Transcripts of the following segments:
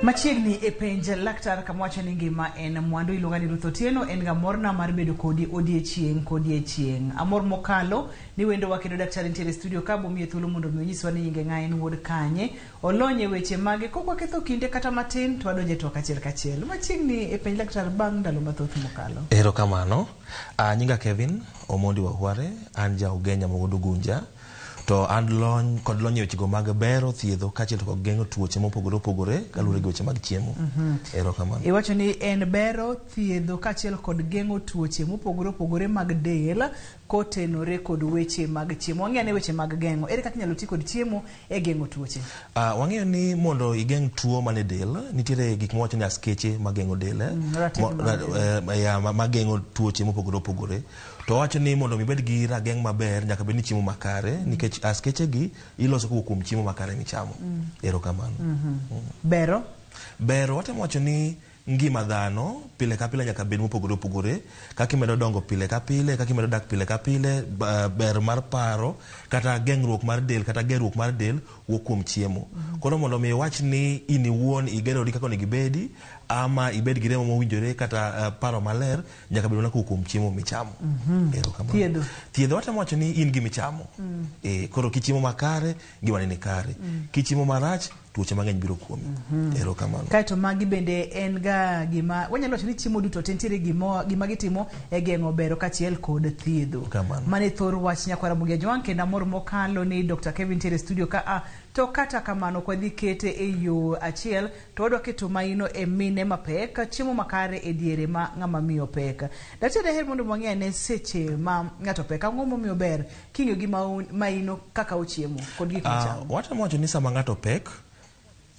Machiegni e penj laktar kama wacho ni ngima en mwandu. Iluonga ni Ruth Otieno, en ga morna mar bedo kodi odiechieng' kodiechieng'. Amor mokalo ni wendowa kendo daktari nitiere e studio ka bomiye thuolo mondo mi onyiswa ni nyinge ng'a, en wuod kanye, olony e weche mage. Kok waketho kinde kata matin to wadonjo e twak achiel kachiel. Machiegni e penj laktar bang' ndalo mathoth mokalo. Erokamano. Nyinga Kevin Omondi Wahware, an ja Ugenya ma wuod Ugunja. To an lony kod lony e wechego mag bero, thiedho kaachiel to kod geng'o tuoche mopogore opogore kaluwore gi weche mag chiemo. Erokamano. Iwacho ni en bero, thiedho kaachiel kod geng'o tuoche mopogore opogore mag del kotenore kod weche mag chiemo. Wang'e ane weche mag geng'o. Ere kaka inyalo ti kod chiemo e geng'o tuoche? Wang'eyo ni mondo igeng' tuo man e del, nitiere gik mwawacho ni askeche mageng'o del, eh? Rateke mag del. Ya, mageng'o tuoche mopogore opogore. To wawacho ni mondo mi ibed gi rageng' maber, nyaka bed ni chiemo makare, nikech askeche gi iloso kowuok kuom chiemo makare michamo. Erokamano. Bero? Bero, watemo wacho ni ngima dhano pile ka pile nyaka bed mopogore opogore. Kaka imedo dongo pile ka pile, kaka imedo dak pile ka pile, ber mar paro kata geng'ruok mar del kata gerruok mar del wuok kuom chiemo. Koro mondo mi iwach ni in iwuon igerori kaka onego ibedi, ama ibed gi remo mowinjore kata paro maler, nyaka bed mana kowuok kuom chiemo michamo. Erokamano. Thiedho. Thiedho watemo wacho ni in gima ichamo. Koro kichiemo makare, ngimani ni kare. Kichiemo marach, tuoche mang'eny biro kuomi. Erokamano. Kaeto magi bende en ga gima wanyalo wacho ni chiemo duto te nitiere gima gitimo e geng'o bero kaachiel kod thiedho. Kamano. Mano e thor wach nyakwara Ramogi Ajwang' kendo amor mokalo ni Dr. Kevin nitiere e studio ka a to kata kamano ok wadhi kete e yo achiel to wadwa keto maino e mine mapek, chiemo makare e diere ma ng'ama miyo pek. Daktari daher mondo wang'e ane seche ma ng'ato pek, ang'o momiyo ber king'iyo gi maino kaka ochiemo kod gik mochamo? Watemo wacho ni sama ng'ato pek,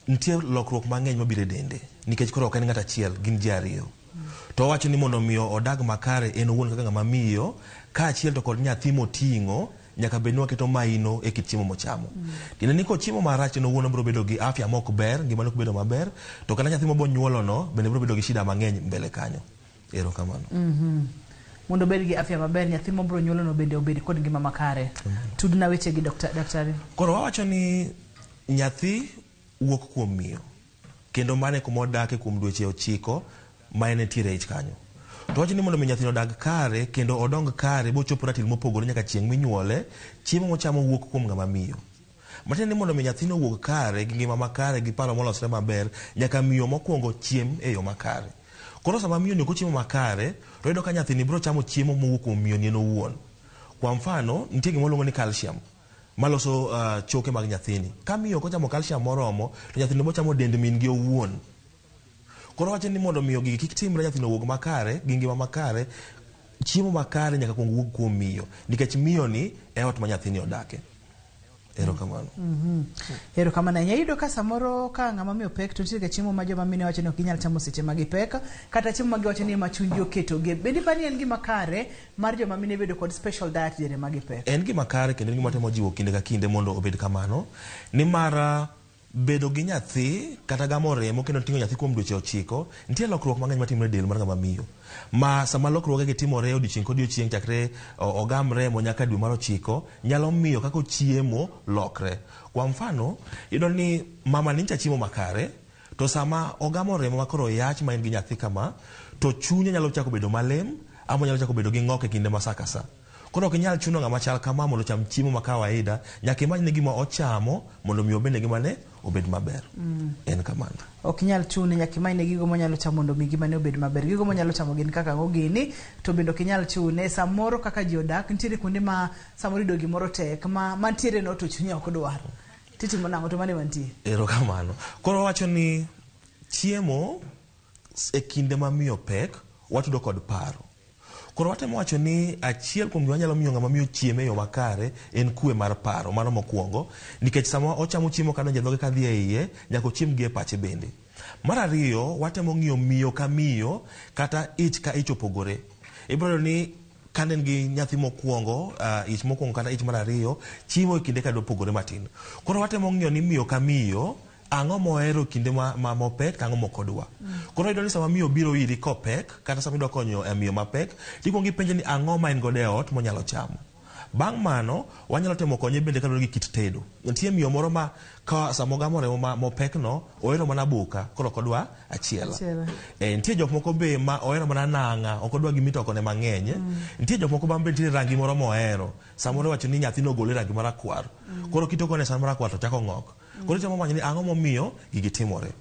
nitie lokruok mang'eny mabiro e dende, nikech koro ok en ng'at achiel, gin ji ariyo. To wawacho ni mondo miyo odag makare en owuon kaka ng'ama miyo, kaachiel to kod nyathi moting'o, nyaka bed ni waketo maino e kit chiemo mochamo. Tiende ni kochiemo marach en owuon obiro bedo gi afya mok ber, ngimane ok bedo maber, to kata nyathi mobonyuolono bende biro bedo gi shida mang'eny mbele kanyo. Erokamano. Mondo obed gi afya maber, nyathi mobiro nyuolono bende obed kod ngima makare. Tudna weche gi daktari. Koro wawacho ni nyathi wuok kuom miyo, kendo mano e kuma odake kuom dweche 9 ma en entiere e ich kanyo. To wacho ni mondo mi nyathino odag kare kendo odong kare bochop ratil mopogore nyaka chieng' minyuole, chiemo mochamo wuok kuom ng'ama miyo. Matiende ni mondo mi nyathino owuog kare gi ngima makare gi paro molosre maber, nyaka miyo mokwongo chiem e yo makare. Koro sama miyo ni ok ochiemo makare, to iyudo ka nyathini biro chamo chiemo mowuok kuom miyo ni en owuon. Kwa mfano, nitie gima waluongo ni calcium maloso choke mag nyathini. Ka miyo ok ochamo calcium moromo, to nyathino biro chamo dend min gi owuon. Koro wacho ni mondo miyo gigi kik timre, nyathino owuog makare gi ngima makare, chiemo makare nyaka kuong wuog kuom miyo, nikech miyo ni e ot ma nyathini odake. Erokamano. Erokamano ahinya. Iyudo ka samoro ka ng'ama miyo pek to nitie ga chiemo ma joma mine wacho ni ok ginyal chamo seche ma gipek, kata chiemo ma giwacho ni ema chunygi oketogie. Bende iparo ni en gima kare mar joma mine bedo kod special diet diere ma gipek? En gima kare kendo en gima temo jiwo kinde ka kinde mondo obed kamano, nimar bedo gi nyathi kata gamo remo kendo ting'o nyathi kuom dweche 9, nitie lokruok mang'eny matimore e del mar ng'ama miyo. Ma sama lokruogegi timore odiochieng' kodiochieng' chakre ogam remo nyaka dwe mar 9, nyalo miyo kaka ochiemo lokre. Kwa mfano, iyudo ni mama ni ncha chiemo makare, to sama ogamo remo ma koro oyach ma en gi nyathi kama, to chunye nyalo chako bedo malem, ama onyalo chako bedo gi ng'ok e kinde ma sa ka sa. Koro ok inyal chuno ng'ama chal kama mondo ocham chiemo ma kawaida, nyaka imany ne gima ochamo mondo mi obende ngimane obed maber. En kamano. Ok inyal chune, nyaka imany ne gigo monyalo chamo mondo mi ngimane obed maber. Gigo monyalo chamo gin kaka ang'o gini, to bende ok inyal chune. Samoro kaka ji odak, nitiere kuonde ma samoro yudo gimoro tek, ma mantiere no to chunyi ok dwar. Titimo nang'o to mane mantie? Erokamano. Koro wawacho ni chiemo e kinde ma miyo pek, watudo kod paro. Koro watemo wacho ni achiel kuom gima nyalo miyo ng'ama miyo chiemo e yo makare en kwe mar paro, mano mokwongo, nikech sama ochamo chiemo kadonjo e dhoge kadhi e iye, nyaka ochiem gi e pache bende. Mar ariyo, watemo ng'iyo miyo ka miyo kata ich ka ich opogore. Ibiro yudo ni kane en gi nyathi mokwongo, ich mokwongo kata ich mar ariyo, chiemo e kinde ka opogore matin. Koro watemo ng'iyo ni miyo ka miyo ang'o mohero kinde ma mopek to ang'o mok odwa. Koro iyudo ni sama miyo obiro iri kopek kata sama idwa konyo e miyo mapek, tikuongo ipenje ni ang'o ma en godo e ot monyalo chamo. Bang' mano wanyalo temo konye bende kaluwore gi kit tedo. Nitie miyo moro ma ka sama ogamo remo mopekno ohero mana boka, koro ok odwa achiela. Nitie jok moko be ma ohero mana nang'a, ok odwa gimitokone mang'eny. Nitie jok moko ma be nitie rangi moro mohero. Samoro iwacho ni nyathino ogole rangi marakwar. Koro kitokone san marakwar to chako ng'ok. Koro itemo manyo ni ang'o momiyo gigi timore.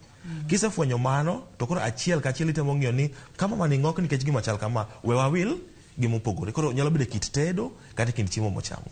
Kisefwenyo mano to koro achiel kachiel itemo ng'iyo ni kama mama ni ng'ok nikech gima chal kama, we wawil gimopogore. Koro nyalo bedo kit tedo kata kind chiemo mochamo.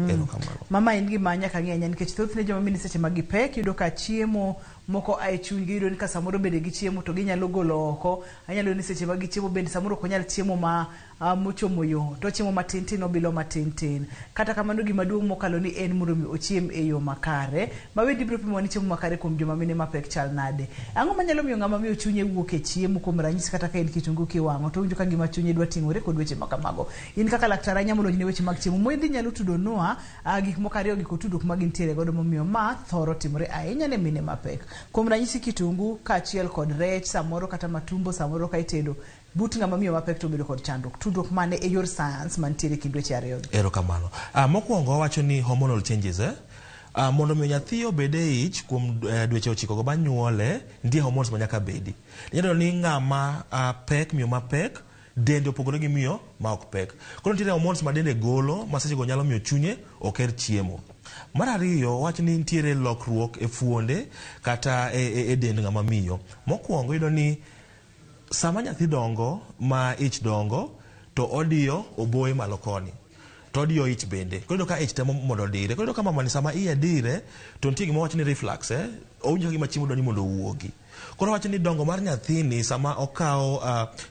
Erokamano. Mama en gima nyaka ng'i ahinya nikech thothne joma mine seche ma gipek iyudo ka chiemo moko ae chunygi, iyudo ni ka samoro bende gichiemo to ginyalo golo oko. Anyalo yudo ni seche ma gichiemo bende samoro ok onyal chiemo ma mochomo yo, to ochiemo matin tin, obilo matin tin. Kata kamano gima duong' mokalo ni en mondo mi ochiem e yo makare. Ma bende ibiro pimo ni chiemo makare kuom joma mine mapek chal nade. Ang'o manyalo miyo ng'ama miyo chunye wuok e chiemo kuom ranyisi kata ka en kitungu kiwang'o to owinjo ka gima chunye dwa ting'ore kod weche ma kamago. In kaka laktar ahinya molony ne weche mag chiemo, mondi nyalo tudonwa gik moko ariyo gi kod tudruok ma gintiere godo momiyo ma thoro timore ahinya ne mine mapek. Kuom ranyisi kitungu kaachiel kod rech samoro kata matumbo samoro ka itedo but ng'ama miyo mapek to obedo kod chandruok. Tudruok mane e yor science mantiere e kind weche ariyo gi? Erokamano. Mokwongo wawacho ni hormonal changes. Mondo mi nyathi obed e ich kuom dweche 9 go bang' nyuole, nitie hormones ma nyaka bedi. Inyalo yudo ni ng'ama pek, miyo mapek, dende opogore gi miyo ma ok pek. Koro nitiere hormones ma dende golo ma seche go nyalo miyo chunye ok her chiemo. Mar ariyo, wach ni nitiere lokruok e fuonde kata e dend ng'ama miyo. Mokwongo iyudo ni sama nyathi dongo ma ich dongo to odiyo oboye malo koni, to odiyo ich bende. Koro iyudo ka ich temo mondo odire. Koro iyudo ka mamani sama iye dire to nitie gima wacho ni reflux, owinjo ka gima chiemo dwa ni mondo owuogi. Koro wacho ni dongo mar nyathini sama okawo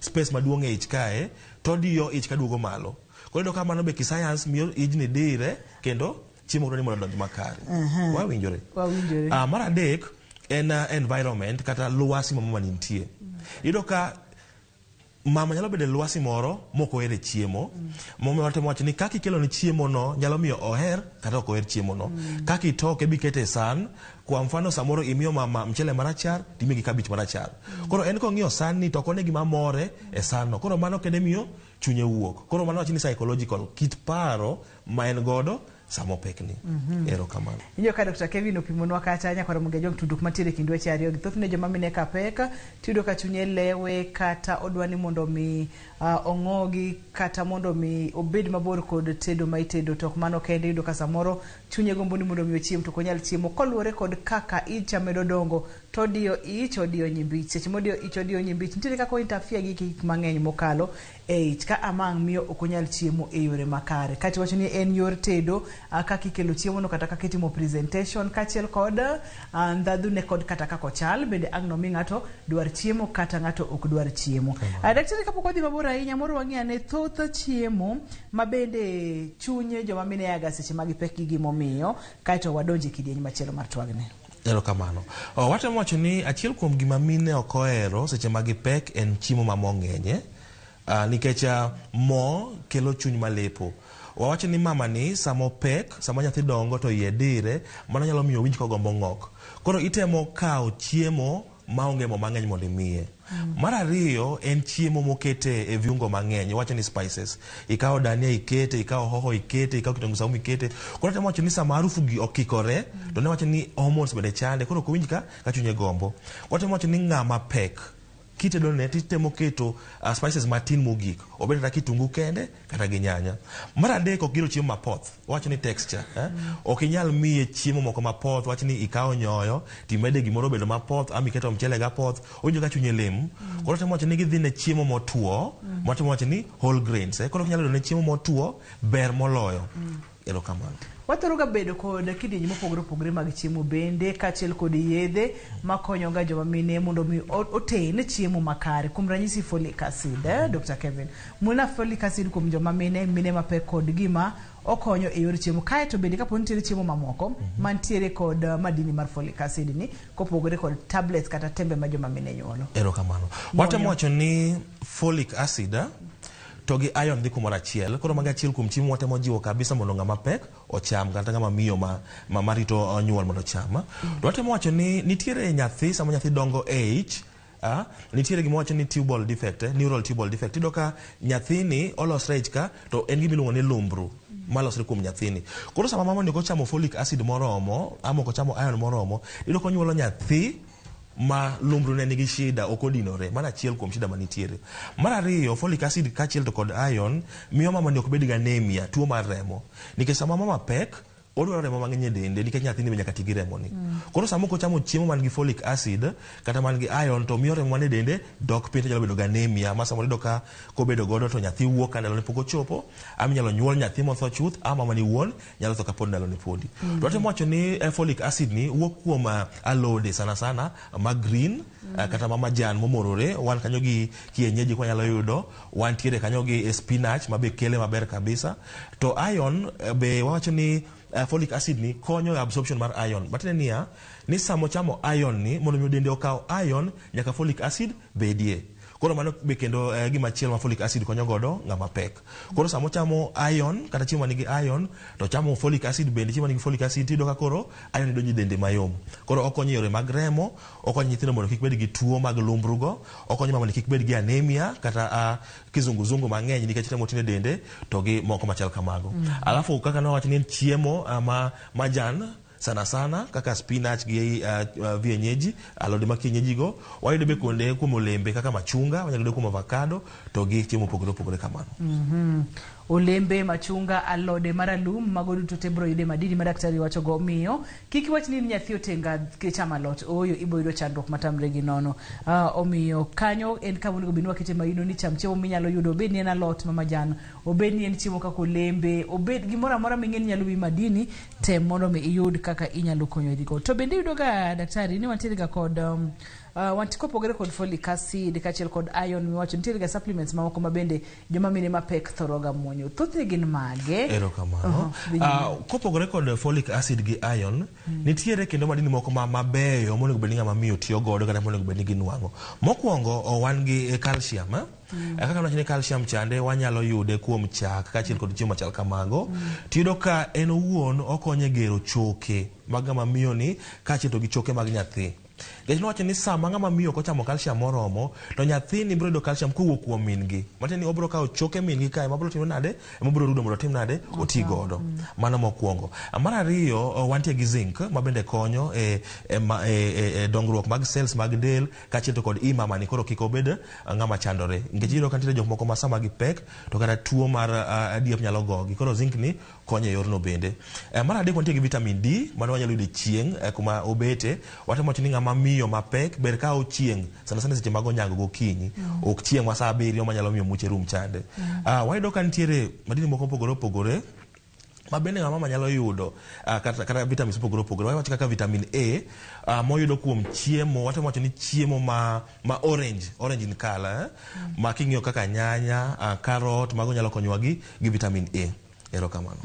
space maduong' e ich kae to odiyo ich kaduogo malo. Koro iyudo ka mano be kiscience miyo ijni dire kendo chiemo dwa ni mondo odonj makare. Wawinjore? Wawinjore. Mar adek en environment kata lwasi ma mama nitie. Iyudo ka mama nyalo bedo e lwasi moro mok ohere chiemo. Momiyo watemo wacho ni kaka ikelo ne chiemo no nyalo miyo oher kata ok oher chiemo no. Kaka itoke bikete e san, kwa mfano samoro imiyo mama mchele marachar timiye gi kabich marachar. Koro en kong'iyo san ni to ok one gima more e san no. Koro mano kende miyo chunye wuok. Koro mano wacho ni psychological, kit paro ma en godo sama opekni. Erokamano. Injo ka Dr. Kevin opimonwa kacha nyakwar Ramogi Ajwang' tudruok mantiere e kind weche ariyo gi. Thothne joma mine ka pek tiyudo ka chunye lewe kata odwa ni mondo mi ong'ogi kata mondo mi obed mabor kod tedo ma itedo, to ok mano kende, iyudo ka samoro chunye gombo ni mondo mi ochiem to ok onyal chiemo koluwore kod kaka ich medo dongo to odiyo ich, odiyo nyimbich. Seche modiyo ich, odiyo nyimbich, nitiere kaka o interfere gi gik mang'eny mokalo e ich ka amang' miyo ok onyal chiemo e yore makare. Kata iwacho ni en yor tedo, kaka ikelo chiemo no kata kaka itimo presentation kaachiel kod ndhadhune kod kata kaka ochal bende ang' nomi ng'ato dwar chiemo kata ng'ato ok dwar chiemo. Daktari, kapok wadhi mabor ahinya, moro wang'i ane thoth chiemo ma bende chuny joma mine yaga seche ma gipek gi gimomiyo, kaeto wadonje kidieny machielo mar twagni. Erokamano. Watemo wacho ni achiel kuom gima mine ok ohero seche ma gipek en chiemo ma mo ng'enye. Nikech mo kelo chuny malepo. Wawacho ni mama ni sama opek, sama nyathi dongo to iye dire, mano nyalo miyo owinj kogombo ng'ok. Koro itemo kawo chiemo maonge mo mang'eny mondo imiye. Mar ariyo en chiemo mokete e viungo mang'eny, iwacho ni spices. Ikawo dania ikete, ikawo hoho ikete, ikawo kitungu saumu ikete. Koro itemo wacho ni sama harufu gi okikore, to ne wacho ni hormones bende chande, koro ok owinj ka chunye gombo. Watemo wacho ni ng'ama pek, kitedo ne titemo keto spices matin mogik, obed kata kitungu kende kata gi nyanya. Mar adek ok giro chiemo mapoth, wacho ni texture, Ok inyal miye chiemo moko mapoth, wach ni ikawo nyoyo timede gimoro obedo mapoth, ama iketo mchele gapoth, owinjo ka chunye lem. Koro temo wacho ni gidhi ne chiemo motuo, watemo wacho ni whole grains, Koro kinyalo yudo ne chiemo motuo ber moloyo. Erokamano. Wathoro ga bedo kod kidienje mopogore opogore mag chiemo bende kaachiel kod yedhe makonyo ga joma mine mondo mi oten chiemo makare. Kuom ranyisi folic acid, Dr. Kevin. Mulna folic acid kuom joma mine, mine mapek kod gima okonyo e yor chiemo. Kaeto bende kapo nitiere chiemo mamoko mantiere kod madini mar folic acid ni kopogore kod tablets kata tembe ma joma mine nyuolo. Erokamano. Watemo wacho ni folic acid to gi iron dhi kumoro achiel. Koro mago achiel kuom chiemo watemo jiwo kabisa mondo ng'ama pek ocham kata ng'ama miyo ma marito nyuol mondo ocham. To watemo wacho ni nitiere nyathi, sama nyathi dongo e ich, Nitiere gima wacho ni tubal defect, neural tubal defect. Iyudo ka nyathini olosre ich ka to en gima iluongo ni lumbru malosre kuom nyathini. Koro sama mama ni ok ochamo folic acid moromo ama ok ochamo iron moromo, iyudo ka onyuolo nyathi ma lumbru ne nigi shida, ok odinore. Mano achiel kuom shida manitiere. Mar ariyo, folic acid kaachiel to kod iron miyo mama ni ok bed gi anemia, tuo mar remo. Nikech sama mama pek, odwaro remo mang'eny e dende nikech nyathini be nyaka ti gi remoni. Koro sama ok ochamo chiemo man gi folic acid kata man gi iron to miyo remo man e dende dok piny to nyalo bedo gi anemia ma samoro iyudo ka kobedo godo to nyathi wuok ka ndalone pok ochopo, ama inyalo nyuol nyathi motho chuth, ama mama ni wuon nyalo tho kapod ndalone podi. To watemo wacho ni folic acid ni wuok kuom alode sana sana ma green, kata ma majan momorore. Wan kanyo gi kienyeji kwa nyalo yudo, wantiere kanyo gi spinach ma be kele maber kabisa. To iron be wawacho ni folic acid ni konyo e absorption mar iron. Matiende niya, ni sama ochamo iron ni, mondo mi dende okaw iron, nyaka folic acid bedie. Koro mano be kendo gima chielo ma folic acid konyo godo ng'ama pek. Koro sama ochamo iron kata chiemo manigi iron to ochamo folic acid bende, chiemo manigi folic acid, tiyudo ka koro iron donjo e dende mayom. Koro okonyo e yore mag remo, okonyo nyithindo mondo kik bed gi tuo mag lumbrugo, okonyo mama kik bed gi anemia kata kizunguzungu mang'eny nikech remo tin e dende to gi moko machal kamago. Alafu kaka nawacho ni en chiemo ma majan sana sana kaka spinach gi vienyeji, alode ma kienyeji go, wayudo be kuonde kuom olembe kaka machunga, wanyalo yudo kuom avocado to gi chiemo mopogore opogore kamano. Olembe, machunga, alode maralum, mago duto te biro yude madini ma daktari wacho go. Omiyo kik iwach ni nyathi otenga chamo alot, ooyo, ibo yudo chandruok matamre gi nono. Omiyo kanyo en kama onego bed ni wakete maino ni cham chiemo minyalo yudo, obed ni en alot ma majan, obed ni en chiemo kaka olembe, obed gimoro amora ming'e ni nyalo miyi madini, tem mondo mi iyud kaka inyalo konyori go. To bende iyudo ga daktari ni wantiere ga kod kopogore kod folic acid kaachiel kod iron miwacho, nitiere ga supplements mamoko ma bende joma mine mapek thoro ga muonyo. Thothne gin mage? Erokamano. Kopogore kod folic acid gi iron, nitiere kendo madini moko ma mabeyo monego bed ni ng'ama miyo tiyo godo kata monego bed ni ginwang'o. Mokwongo wan gi calcium. Kaka nawacho ni calcium chande wanyalo yude kuom chak kaachiel kod chiemo machal kamago. Tiyudo ka en owuon okonyo e gero choke mag ng'ama miyo ni kaachiel to gi choke mag nyathi. Nikech nowacho ni sama ng'ama miyo ok ochamo calcium moromo, to nyathini biro yudo calcium kowuok kuom min gi. Matiende ni obiro kawo choke min gi kae, mabiro timo nade? Ema obiro rudo mondo otim nade? Oti godo. Mano mokwongo. Mar ariyo, wantie gi zinc ma bende konyo e dongruok mag cells mag del kaachiel to kod i mamani koro kik obed ng'ama chandore. Nikech iyudo ka nitiere jok moko ma sama gipek to kata tuo mar diep nyalo gogi. Koro zinc ni konyo e yorno bende. Mar adek, wantie gi vitamin D mano wanyalo yudo e chieng' kuma obete. Watemo wacho ni ng'ama miyo mapek ber ka chieng' sana sana seche mag onyango gokinyi, ok chieng' ma saa 7 manyalo miyo muche rum chande. Wayudo ka nitiere madini moko mopogore opogore ma bende ng'ama mama nyalo yudo, kata vitamins mopogore opogore. Wawacho kaka vitamin A moyudo kuom chiemo, watemo wacho ni chiemo ma orange, orange in color, ma king'iyo kaka nyanya, carrot, mago nyalo konyowa gi vitamin A. Erokamano.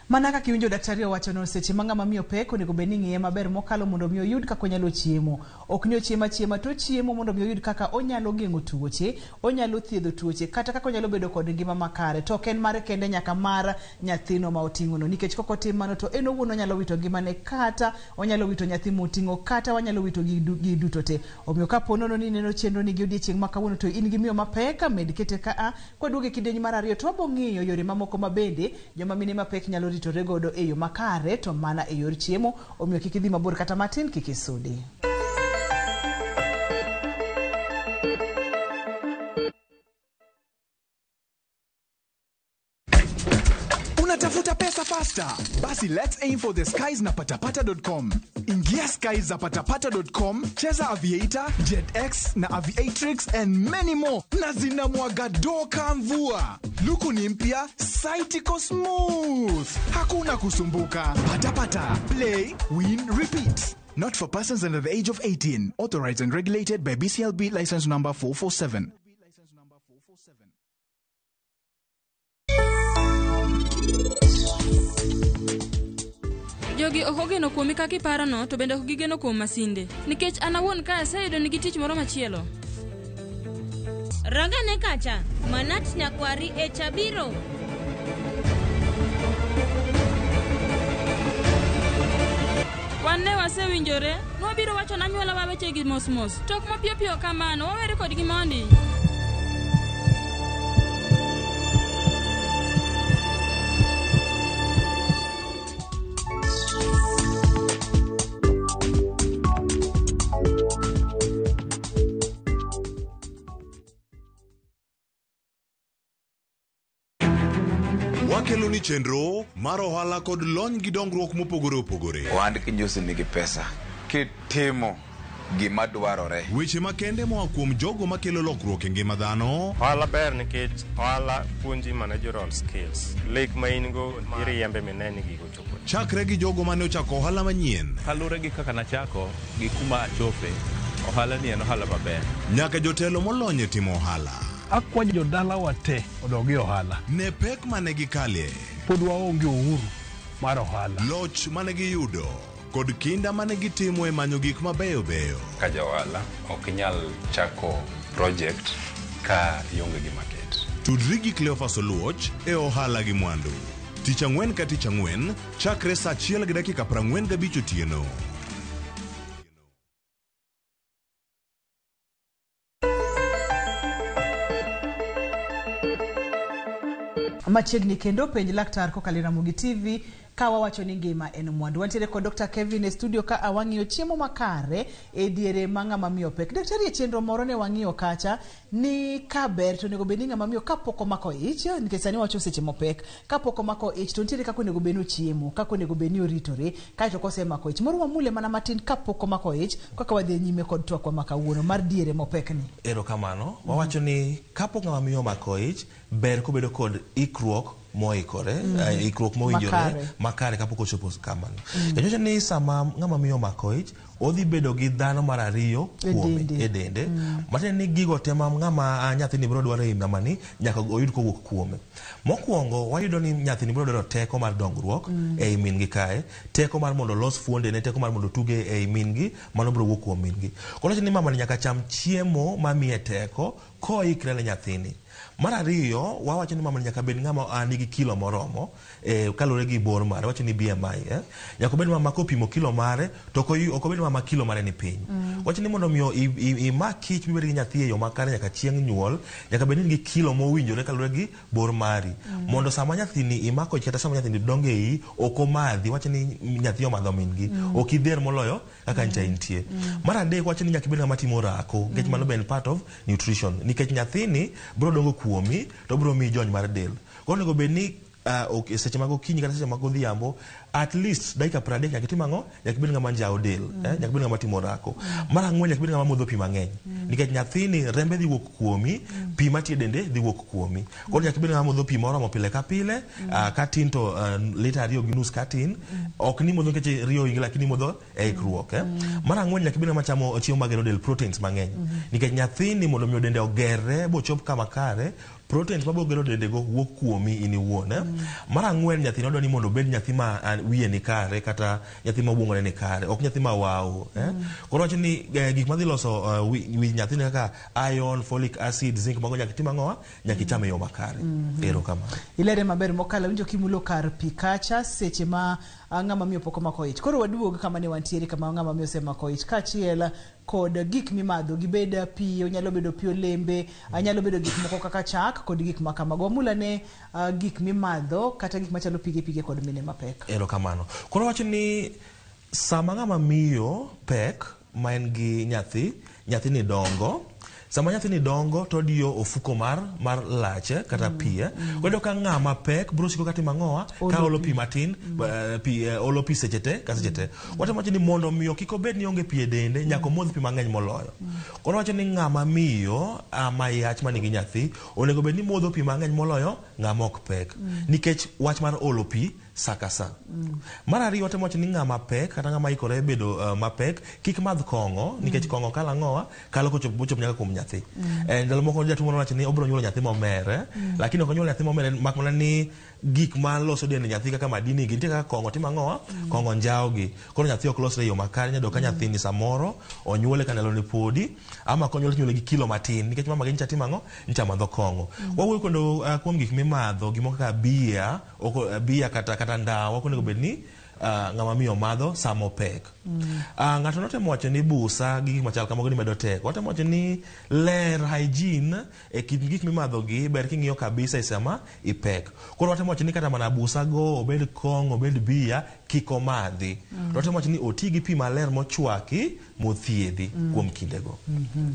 Mana kaka iwinjo daktari owacho no, seche ma ng'ama miyo pek onego bed ni ng'iye maber mokalo mondo mi oyud kaka onyalo chiemo. Ok ni ochiemo achiema, to ochiemo mondo mi oyud kaka onyalo geng'o tuoche, onyalo thiedho tuoche, kata kaka onyalo bedo kod ngima makare. To ok en mare kende, nyaka mar nyathino ma oting'ono. Nikech kok otim mano to en owuon onyalo wito ngimane, kata onyalo wito nyathi moting'o, kata wanyalo wito gi duto te. Omiyo kapo nono ni ineno chenro ni gi odiechieng' ma kawuono to in gi miyo mapek, med kete ka a kwaduogo e kidieny mar ariyo to wabo ng'iyo yore mamoko ma bende joma mine mapek nyalo ritore godo e yo makare to mana e yor chiemo. Omiyo kik idhi mabor kata matin, kik isudi. Unatafuta pesa faster? Basi let's aim for the skies na patapata.com. Ingia skies za patapata.com, cheza Aviator, JetX na Aviatrix and many more, na zinamwaga doka mvua. Luku ni mpya, site iko smooth, hakuna kusumbuka. Patapata, play, win, repeat. Not for persons under the age of 18. Authorized and regulated by BCLB license number 447. Jogi ok ogeno kuomi kaka iparono, to bende ok gigeno kuom masinde. Nikech an awuon ka aseyudo nigi tich moro machielo. Rangane kacha, Manat nyakwari e chabiro. Wan Wan ne wasewinjore, nwabiro wacho ne anyuolawa wechegi mos mos. To ok mapiyo piyo kamano, wawere kodgi mondi. Wakelo ni chenro mar ohala kod lony gi dongruok mopogore opogore. Ohand kinjosi nigi pesa kitimo gima dwarore. Weche makende moa kuom jogo makelo lokruok e ngima dhano. Ohala ber nikech ohala puonji managerial skills. Lek ma in go iriembe mine ni gigo chopo. Chakre gi jogo mane ochako ohala manyien. Kaluwore gi kaka nachako gi kuma achope, ohala ni en ohala maber. Nyaka jotelo molony e timo ohala. Akwayo jodalawa te odog e ohala. Ne pek mane gikalie. Pod waonge uhuru mar ohala. Loch mane giyudo kod kinda mane gitimo e manyo gik mabeyo beyo. Ka ja ohala ok inyal chako project ka ionge gi market. Tudri gi Cleophas Oluoch e ohala gi mwandu. Tich ang'wen ka tich ang'wen chakre saa 1:45 otieno. Machiegni kendo penj laktar kokalo e Ramogi TV ka wawacho ni ngima en mwandu. Wantiere kod Dr. Kevin e studio ka wang'iyo chiemo makare e diere ma ng'ama miyo pek. Daktari, e chenro moro ne wang'iyo kacha ni ka ber to onego bed ni ng'ama miyo kapok omako ich, nikech sani wacho seche mopek, kapok omako ich to nitiere kaka onego bed ni ochiemo, kaka onego bed ni oritore, kaeto kosemako ich. Moro wamule mana matin kapok omako ich, kaka wadhi nyime kod twakwa ma kawuono mar diere mopek ni. Erokamano. Wawacho ni kapok ng'ama miyo omako ich, ber kobedo kod ikruok moikore, ikruok mowinjore Makare. makare kapok ochopo kamano. Nikech ni sama ng'ama miyo omako ich, odhi bedo gi dhano mar ariyo E kuome dende. e dende. Matiende ni gigo te ma ng'ama nyathini biro dwaro ei mamani nyaka oyud kowuok kuome. Mokwongo wayudo ni nyathini biro dwaro teko mar dongruok ei min gi kae, teko mar mondo olos fuondene, teko mar mondo otuge ei min gi, mano biro wuok kuom min gi. Koro wacho ni mamani nyaka cham chiemo mamiye teko koikre ne nyathini. Mar ariyo, wawacho ni mamani nyaka bed ng'ama nigi kilo moromo kaluwore gi bor mare, wacho ni BMI. Nyaka obed mama kopimo kilo mare, to ok obed mama kilo mare ni piny. Wacho ni mondo miyo imak ich mibed gi nyathi e yo makare nyaka chieng' nyuol, nyaka bed ni in gi kilo mowinjore kaluwore gi bor mari. Mondo sama nyathini imako ich kata sama nyathini dongo e iyi, ok omadhi, wacho ni nyathi omadho min gi. Ok idhier moloyo kaka ncha intie. Mar adek, wacho ni nyaka ibed ng'ama timo orako, nikech mano be en part of nutrition. Nikech nyathini biro dongo kuomi, to biro miyi jony mar del. Koro onego bed ni seche mag okinyi kata seche mag odhiambo, at least dakika 30 nyaka itim ang'o? Nyaka ibed ng'ama njawo del, nyaka ibed ng'ama timo orako. Mar ang'wen, nyaka ibed ng'ama modho pi mang'eny. Nikech nyathini rembe dhi wuok kuomi, pi matie dende dhi wuok kuomi. Koro nyaka ibed ng'ama modho pi moromo pile ka pile, ka tin to lita 2.5 ka tin. Ok ni modho nikech riyo ohingi, lakini imodho e ikruok. Mar ang'wen, nyaka ibed ng'ama chamo chiemo magero del, proteins mang'eny. Nikech nyathini mondo mi dende ogerre bochop kama kare, proteins mabiro gero dende go wuok kuomi in iwuon. Mar ang'wen, nyathini odwa ni mondo obed nyathi ma wiye ni kare kata nyathi ma obwongone ni kare, ok nyathi ma wawo. Koro wacho ni gik madhi loso wi nyathini kaka iron, folic acid, zinc, mago nyaka itim ang'owa? Nyaka icham e yo makare. Erokamano. Ilere maber mokalo winjo kimulo kar pi kacha seche ma ng'ama miyo pok omako ich. Koro waduog kama ne wantiere kama ng'ama miyo osemako ich kaachiel kod gik mimadho gibed pi, onyalo bedo pi olembe, nyalo bedo gik moko kaka chak kod gik ma kamago. Wamul ane gik mimadho kata gik machalo pige pige kod mine mapek. Erokamano. Koro wacho ni sama ng'ama miyo pek ma en gi nyathi, nyathini dongo. Sama nyathini dongo to odiyo ofuko mar lache kata pi. Koro iyudo ka ng'ama pek biro siko katimo ang'owa? Ka olo pi matin, pi olo pi seche te ka seche te. Watemo wacho ni mondo miyo kik obed ni onge pi e dende, nyaka omodh pi mang'eny moloyo. Koro wacho ni ng'ama miyo ma yach manigi nyathi, onego bed ni modho pi mang'eny moloyo ng'ama ok pek. Nikech wach mar olo pi sa ka sa. Mar ariyo, watemo wacho ni ng'ama pek kata ng'ama ikore bedo mapek kik madh kong'o, nikech kong'o kalo ang'owa? Kalo kochopo nyaka kuom nyathi. Ndalo moko jatuo moro nowacho ni obiro nyuolo nyathi momere, lakini ok onyuol nyathi momere mak mana ni gik maloso dend nyathi kaka madini gi nitie kaka kong'o timo ang'owa? Kong'o njawo gi. Koro nyathi ok losre e yo makare, inyalo yudo ka nyathini samoro onyuole ka ndalone podi, ama konyuole to inyuole gi kilo matin nikech mama gi nyicha timo ang'o? Nyicha madho kong'o. Wawuoyo kendo kuom gik mimadho, gimoko kaka bia, bia kata ndawa ok onego bed ni ng'ama miyo madho sama opek. Ng'ato notemo wacho ni busa gi gik machal kamago ni medo teko. Watemo wacho ni ler, hygiene e kind gik mimadho gi ber king'iyo kabisa e sama ipek. Koro watemo wacho ni kata mana busa go, obed kong'o, obed bia, kik omadhi. To watemo wacho ni oti gi pi maler mochwaki mothiedhi kuom kindego.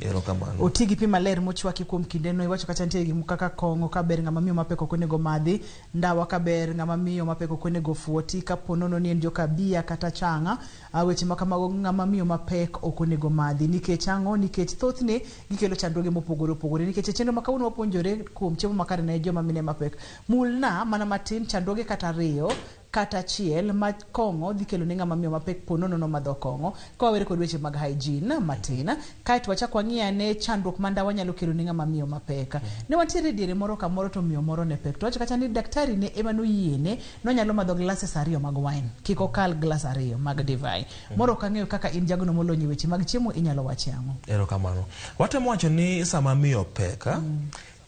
Erokamano. Oti gi pi maler mochwaki kuom kindeno. Iwacho kata nitie gik moko kaka kong'o ka ber ng'ama miyo mapek ok onego madhi, ndawa ka ber ng'ama miyo mapek ok onego fuoti, kapo nono ni en joka bia kata chang'a, weche ma kamago ng'ama miyo mapek ok onego madhi. Nikech ang'o? Nikech thothne gikelo chandruoge mopogore opogore. Nikech e chenro ma kawuono wapuonjore kuom chiemo makare ne joma mine mapek. Mulna mana matin chandruoge kata ariyo kata achiel ma kong'o dhi kelo ne ng'ama miyo mapek po nono nomadho kong'o, ka wawere kod weche mag hygiene matin. Kaeto wachak wang'i ane chandruok ma ndawa nyalo kelo ne ng'ama miyo mapek. Ne wantiere diere moro kamoro to miyo moro ne pek. To wacho kata ni daktari ne ema noyiene nonyalo madho glasses 2 mag wine, kik okal glass 2 mag divai. Moro ok ang'eyo kaka in jagono molony e weche mag chiemo inyalo wache ang'o? Erokamano. Watemo wacho ni sama miyo pek,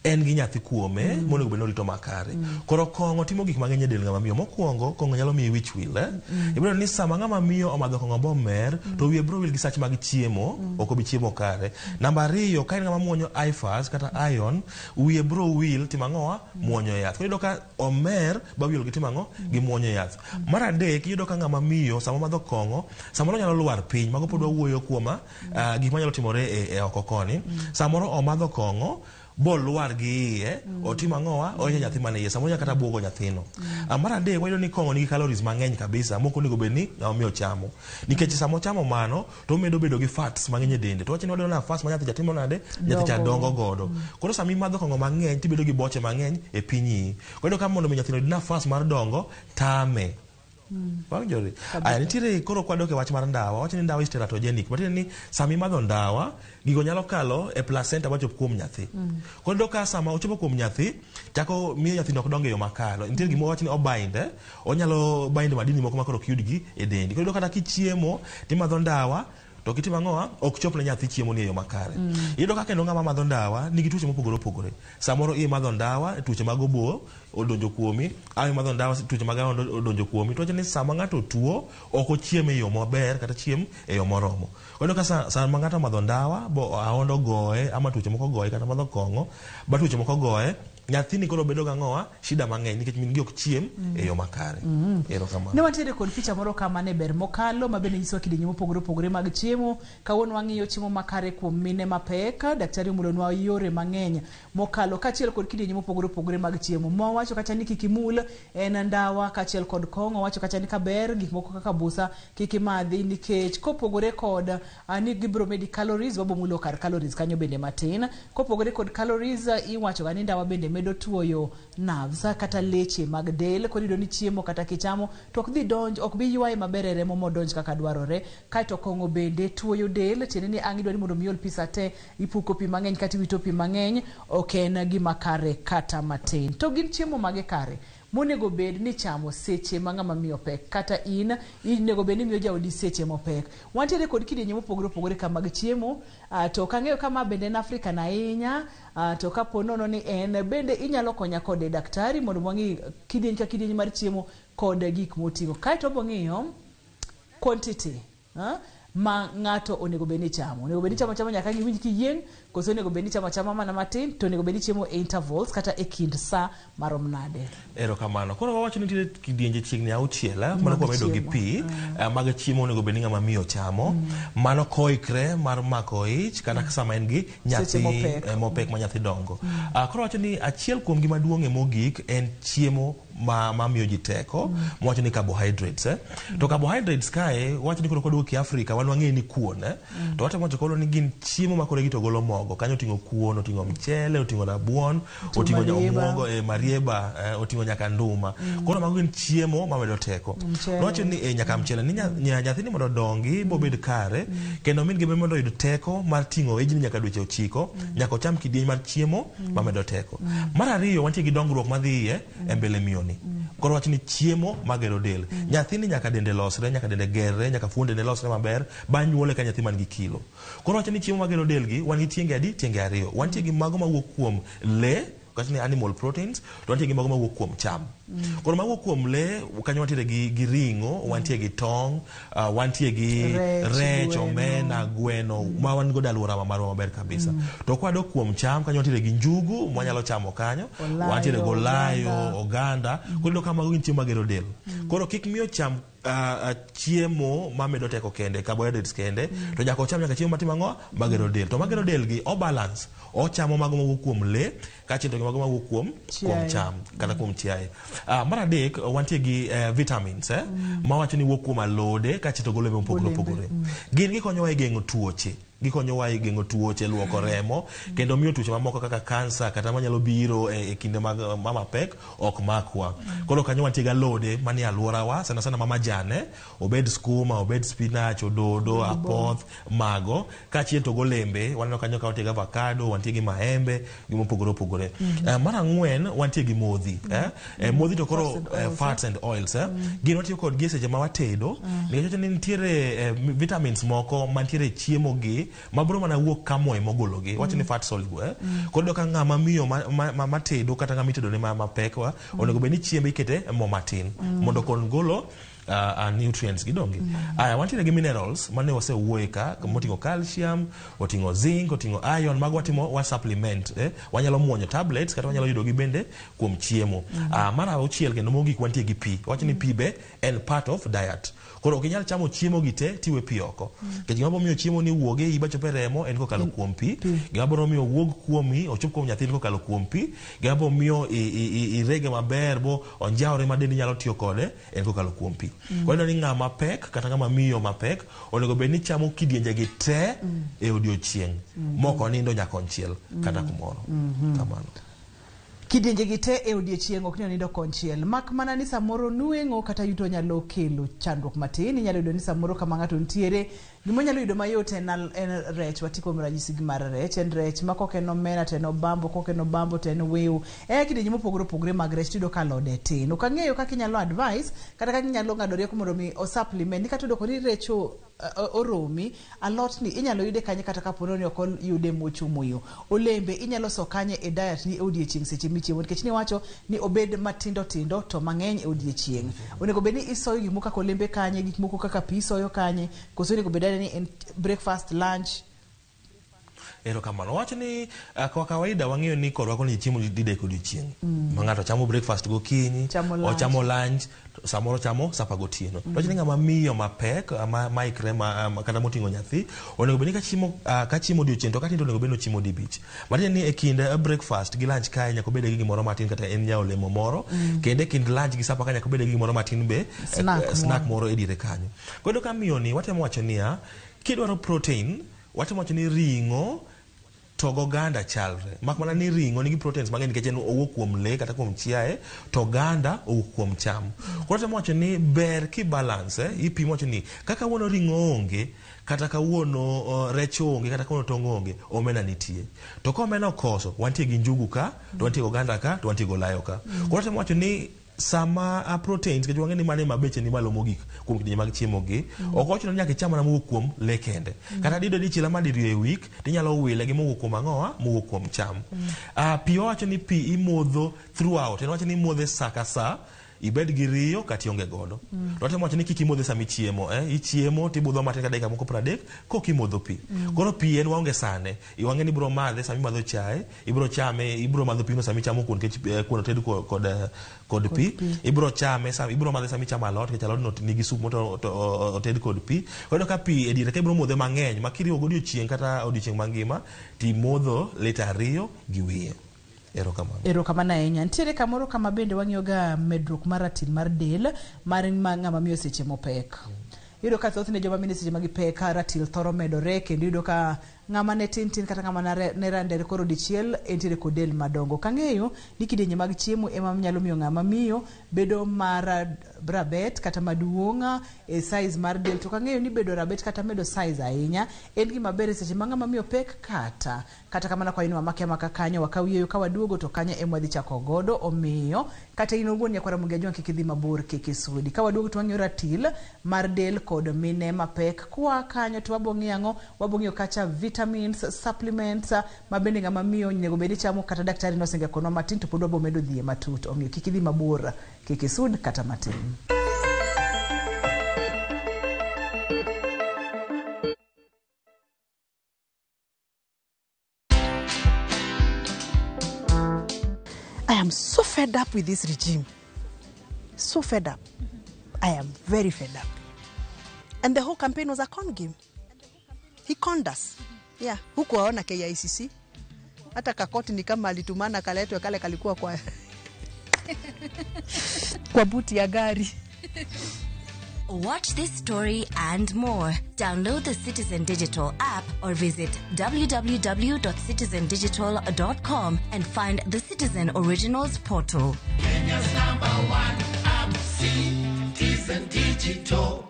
en gi nyathi kuome monego bed ni orito makare. Koro kong'o timo gik mang'eny e del ng'ama miyo. Mokwongo, kong'o nyalo miyi wich wil. Ibiro ni sama ng'ama miyo omadho kong'o bomer, to wiye biro wil gi sach mag chiemo, ok obi chiemo kare. Namba 2, ka en ng'ama muonyo IFAS kata iron, wiye biro wil timo ang'owa? Muonyo yath. Koro iyudo ka omer ba wiye ol gi timo ang'o? Gi muonyo yath. Mar 3, iyudo ka ng'ama miyo sama omadho kong'o, samoro onyalo lwar piny. Mago pod wawuoyo kuom gik manyalo timore e oko koni. Samoro omadho kong'o, bolwar gi iye, otimo ang'owa, ohinyo nyathi man e iye, samoro nyaka kata buogo nyathino. Mar 3, wayudo ni kong'o nigi calories mang'eny kabisa, mok onego bed ni ng'ama miyo chamo. Nikech sama ochamo mano, to omedo bedo gi fats mang'eny e dende. To wacho ni wadwaro nafas ma nyathi cha timo nade? Nyathi cha dongo godo. Koro sama imadho kong'o mang'eny, tibedo gi boche mang'eny e piny iyi. Koro iyudo ka mondo mi nyathino oyud nafas mar dongo, tame. Wawinjore. Aya, nitiere koro kwadok e wach mar ndawa, wacho ni ndawa is teratogenic. Matiende ni sama imadho ndawa, gigo nyalo kalo e placenta machop kuom nyathi. Koro iyudo ka sama ochopo kuom nyathi, chako miyo nyathino ok dong e yo makare. Nitiere gima wacho ni obind, onyalo bind madini moko ma koro ok yudgi e dendi. Koro iyudo kata kichiemo, timadho ndawa, to kitimo ang'owa, ok chop ne nyathi chiemo ni e yo makare. Iyudo ka kendo ng'ama madho ndawa nigi tuoche mopogore opogore. Samoro imadho ndawa, tuoche mag obo odonjo kuomi, ama imadho ndawa, tuoche mag aondo odonjo kuomi. To wacho ni sama ng'ato tuo, ok ochiem e yo maber kata chiem e yo moromo. Iyudo ka sama ng'ato omadho ndawa, bo aondo goye, ama tuoche moko goye, kata madho kong'o, ba tuoche moko goye, nyathini koro bedo gang'owa shida mang'eny nikech min gi ok chiem e yo makare. Erokamano. Ne wantiere kod picha moro kama ne ber mokalo ma bende nyisowa kidienje mopogore opogore mag chiemo. Kawuono wang'iyo chiemo makare kuom mine mapek. Daktari omulonwa yore mang'eny mokalo kaachiel kod kidienje mopogore opogore mag chiemo. Mwawacho kata ni kik imul en ndawa kaachiel kod kong'o. Wacho kata ni kaber gik moko kaka busa kik imadhi nikech kopogore kod ni gibiro medi calories, wabomulo kar calories kanyo bende matin. Kopogore kod calories, iwacho ga ni ndawa bende medo tuoyo nerves kata leche mag del. Koro iyudo ni chiemo kata kichamo to ok dhi donj, ok bi ywaye maber e remo modonj kaka dwarore. Kaeto kong'o bende tuoyo del, tiende ni ang' idwaro ni mondo mi iol pi sate, ipuko pi mang'eny kata iwito pi mang'eny, ok en gima kare kata matin. To gin chiemo mage kare monego bed ni chamo seche ma ng'ama miyo pek, kata in onego bed ni miyo jaodi seche mopek. Wantiere kod kidienje mopogore opogore ka mag chiemo, to ok ang'eyo ka ma bende en African ahinya, to kapo nono ni en bende inyalo konya kode daktari mondo wang'i kidieny ka kidieny mar chiemo kod gik moting'o. Kaeto wabo ng'iyo quantity, ma ng'ato onego bed ni chamo. Onego bed ni chamo chamo nyaka iwinj kiyieng', koso onego bed ni chamo chama mana matin, to onego bed ni chiemo e intervals kata e kind sa marom nade? Erokamano. Koro wawacho ni nitiere kidienje chiegni 6, mano kwa medo gi pi, mag chiemo onego bed ni ng'ama miyo chamo. Mano koikre mar mako ich kata sama en gi nyathi, mopek ma nyathi dongo. Koro wacho ni achiel kuom gima duong' e mogik en chiemo ma miyo ji teko, mwacho ni carbohydrates. To carbohydrates kae, wacho ni koro kodwoko ki Afrika, wan wang'eyo ni kuon, To watemo wacho koro ni gin chiemo ma koro gi to golo mogo. Kanyo oting'o kuon, oting'o mchele, oting'o rabuon, oting'o omuogo, marieba, oting'o nyaka nduma. Koro mago gin chiemo mamedo teko. Nowacho ni nyaka mchele ni nyathini mondo odongi bobed kare, kendo min gi be mondo oyud teko mar ting'o ijni nyaka dweche 9, nyaka ocham kidieny mar chiemo mamedo teko. Mar ariyo, wantie gi dongruok madhi iye e mbele miyoni. Koro wach ni chiemo magero del. Nyathini nyaka dende losre, nyaka dende gerre, nyaka fuondene losre maber, bang' nyuole ka nyathi man gi kilo. Koro wach ni chiemo magero del gi, wan gi tienge adi? Tienge 2. Wantie gi mago mawuok kuom le, Kata ni animal proteins, to wantie gi mago mawuok kuom cham. Koro mawuok kuom lee, kanyo wantiere gi ring'o, wantie gi tong', wantie gi Rech, rech, gweno. omena, gweno, ma wan godo e alworawa marwa maber kabisa. To kwadok kuom cham, kanyo wantiere gi njugu mwanyalo chamo kanyo, Olayo, wantiere gi olayo, oganda. oganda. Koro iyudo ka mago gin chiemo magero del. Koro kik miyo cham chiemo mamedo teko kende, carbohydrates kende, to nyaka ocham nyaka chiemo matimo ang'o? Magero del. To magero del gi o balance, ochamo mago mawuok kuom lee, kaachiel to gi mago mawuok kuom Chiaye. cham kata kuom chiaye. Mar adek, wantie gi vitamins, mawacho ni wuok kuom alode kaachiel to gi olembe mopogore Olembe, opogore. Gin gikonyowa e geng'o tuoche. Gikonyowa e geng'o tuoche, luoko remo, kendo miyo tuoche mamoko kaka kansa kata manyalo biro e kinde mag mama pek ok makwa. Koro kanyo wantie gi alode manie alworawa, sana sana ma majan, obed skuma, obed spinach, ododo, apoth, mago, kaachiel to golembe, waneno kanyo ka wantie gi avocado, wantie gi maembe, gi mopogore opogore. Mar ang'wen, wantie gi modhi. Modhi to koro Fats and oils, fats and oils. Gin watiyo kodgi e seche ma watedo, nikech wacho ni nitiere vitamins moko mantiere e chiemo gi mabro mana wuok ka mo emogologi. Wacho ni fat soluble. Koro iyudo ka ng'ama miyo matedo kata ng'ama itedo ne mapek wa, onego bed ni chiembe ikete mo matin mondo kon golo nutrients gi donge. Aya, wantiere gi minerals mane wasewuoye ka, moting'o calcium, oting'o zinc, oting'o iron, mago watimo wa supplement, Wanyalo muonyo tablets kata wanyalo yudo gi bende kuom chiemo. Mar auchiel kendo mogik wantie gi pi. Wacho ni pi be en part of diet. Koro ok inyal chamo chiemo gi te tiwe pi oko. Nikech gima biro miyo chiemo ni wuog e iyi bachop e remo en kokalo kuom pi. Gima biro miyo owuog kuomi ochop kuom nyathini kokalo kuom pi. Gima biro miyo irege maber bo onjawre ma dendi nyalo tiyo kode en kokalo kuom pi. Koro iyudo ni ng'ama pek kata ng'ama miyo mapek onego bed ni chamo kidienje gi te e odiochieng' mok onindo nyaka konchiel kata kumoro. Kamano. Kidienje gi te e odiechieng' ok ni onindo konchiel, mak mana ni samoro nweng'o kata yuto nyalo kelo chandruok matin. Inyalo yudo ni samoro kama ng'ato nitiere gima onyalo yudo mayot en rech. Wati kuom ranyisi gi mar rech, en rech ma kok en omena to en obambo, kok en obambo to en wiu. E kidienje mopogore opogore mag rech tiyudo ka alode tin. Ok ang'eyo kaka inyalo advice kata kaka inyalo ng'ado rieko mondo mi o supplement ni kata oyudo koni rech oromi, alot ni inyalo yude kanye kata kapo ni ok oyude mochomo yo. Olembe inyalo so kanye e diet ni e odiechieng' seche michiemo, nikech niwacho ni obed matindo tindo to mang'eny e odiechieng'. Onego bed ni isoyo gik moko kaka olembe kanye, gik moko kaka pi isoyo kanye, koso onego bed ni en breakfast, lunch? Erokamano. Wach ni kwa kawaida wang'eyo ni korwa koni chiemo didek odiochieng'. Ma ng'ato chamo breakfast gokinyi, Chamo lunch. ochamo lunch, samoro chamo sapa gotieno. To wach ni ng'ama miyo mapek, ma ikre kata moting'o nyathi, onego bed ni ka chiemo odiochieng' to ka tin to onego bed ni ochiemo dibich. Matiende ni e kind breakfast gi lunch kae nyaka obed gi gimoro matin kata en nya olemo moro, kendo e kind lunch gi sapa ka nyaka obed gi gimoro matin be, Snack snack moro. moro e diere kanyo. Koro ka miyo ni watemo wacho niya, kidwaro protein, watemo wacho ni ring'o to goganda chalre. Mak mana ni ring'o nigi proteins mang'eny nikech en owuok kuom lee kata kuom chiaye, to oganda owuok kuom cham. Koro watemo wacho ni ber ki balance, ipimo wacho ni kaka kawuono ring'o onge, kata kawuono rech onge, kata kawuono tong' onge, omena nitie. To ka omena okoso, wantie gi njugu ka, to wantie gi oganda ka, to wantie gi olayo ka. Koro watemo wacho ni sama proteins, nikech wang'e ni mano ema beche ni malo mogik kuom kidienje mag chiemo gi, ok ochuno ni nyaka icham mana mowuok kuom lee kende. Kata diyudo dichiel ama diriyo e week, tinyalo wile gi mowuok kuom ang'owa, mowuok kuom cham. Pi wawacho ni pi imodho throughout, en wacho ni imodhe sa ka sa, ibed gi riyo kata ionge godo. To watemo wacho ni kik imodhe sama ichiemo, ichiemo tibudho matin ka dakika moko 30 kok imodho pi. Koro pi en waonge sane, iwang'e ni ibiro madhe sama imadho chae, ibiro chame, ibiro madho pino sama ichamo kuon nikech kuon oted kod pi, ibiro chame sama ibiro madhe sama ichamo alot nikech alot no nigi sup moto oted kod pi. Koro ka pi e diere ka ibiro modhe mang'eny ma kiriwo godiochieng' kata odiochieng' mangima timodho lita 2 gi wiye. Erokamano. Erokamano ahinya. Nitiere kamoro kama bende wang'iyo ga medruok mar ratil mar del mar ng'ama miyo seche mopek. Iyudo ka thothne joma mine seche ma gipek ratil thoro medore, kendo iyudo ka ng'ama ne tin tin kata ng'ama ne randere koro dichiel entiere kod del madongo. Ok ang'eyo ni kidienje mag chiemo ema nyalo miyo ng'ama miyo bedo mar rabet kata maduong' e size mar del, to ok ang'eyo ni bedo rabet kata medo size ahinya en gima ber e seche ma ng'ama miyo pek kata kamano kwa inwa make maka kanyo wakaw yweyo ka waduogo to kanyo ema wadhi chako godo. Omiyo kata in owuon nyakwara Ramogi Ajwang' kik idhi mabor, kik isudi. Ka waduogo to wang'iyo ratil mar del kod mine mapek. Kwa kanyo to wabo ng'iyo ang'o? Wabo ng'iyo kacha vitamin vitamins, supplements ma bende ng'ama miyo onego bed ni chamo kata daktari nosinge konwa matin to pod wabo medo dhiye matut. Omiyo kik idhi mabor, kik isud kata matin. I am so fed up with this regime. So fed up. I am very fed up. And the whole campaign was a con game. He conned us. Yeah. Hukuwaona KICC. Hata kakoti ni kama alitumana kaletwe kale kalikuwa kwa kwa buti ya gari. Watch this story and more. Download the Citizen Digital app or visit www.citizendigital.com and find the Citizen Originals portal. Kenya's number one app, Citizen Digital.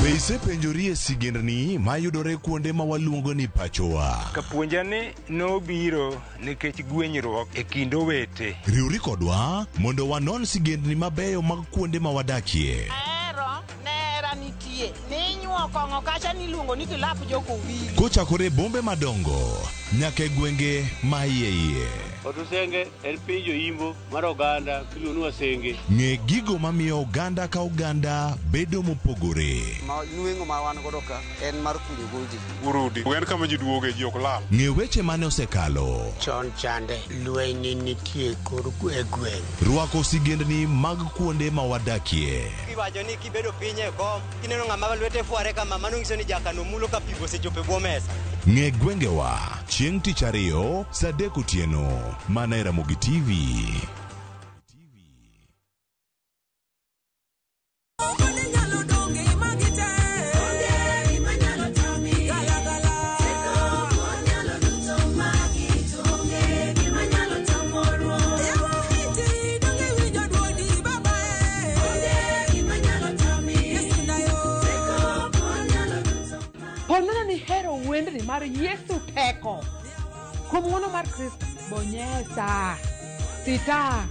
Be isepenjori e sigendni mayudore kuonde ma waluongo ni pachowa? Kapuonja ni nobiro nikech gwenyruok e kind owete. Riwri kodwa mondo wanon sigendni mabeyo mag kuonde ma wadakie. Ahero nera nitie ninyuo kong'o kacha niluongo ni kilap jokowili. Kochakore e bombe madongo nyaka e gwenge ma iye iye. Otusenge en piny joimbo mar oganda miluongo ni Wasenge. Ng'e gigo mamiyo oganda ka oganda bedo mopogore. Ma nweng'o ma wan godo ka en mar kunyo goji. Urudi en kama ji duoge ji ok lal. Ng'e weche mane osekalo. Chon chande lweny nitie kor e gweng'. Rwako sigendni mag kuonde ma wadakie. Iwacho ni kibedo piny e kom kineno ng'ama lwete fware kama mano nyiso ni jakano mulo ka pi osechopo e bwo mesa. Ng'e gwengewa chieng' tich ariyo saa 3 otieno mana e Ramogi TV. Ponono ni hero wendni mar Yesu teko. Kuom ng'wono mar Kristo, bonyesa sita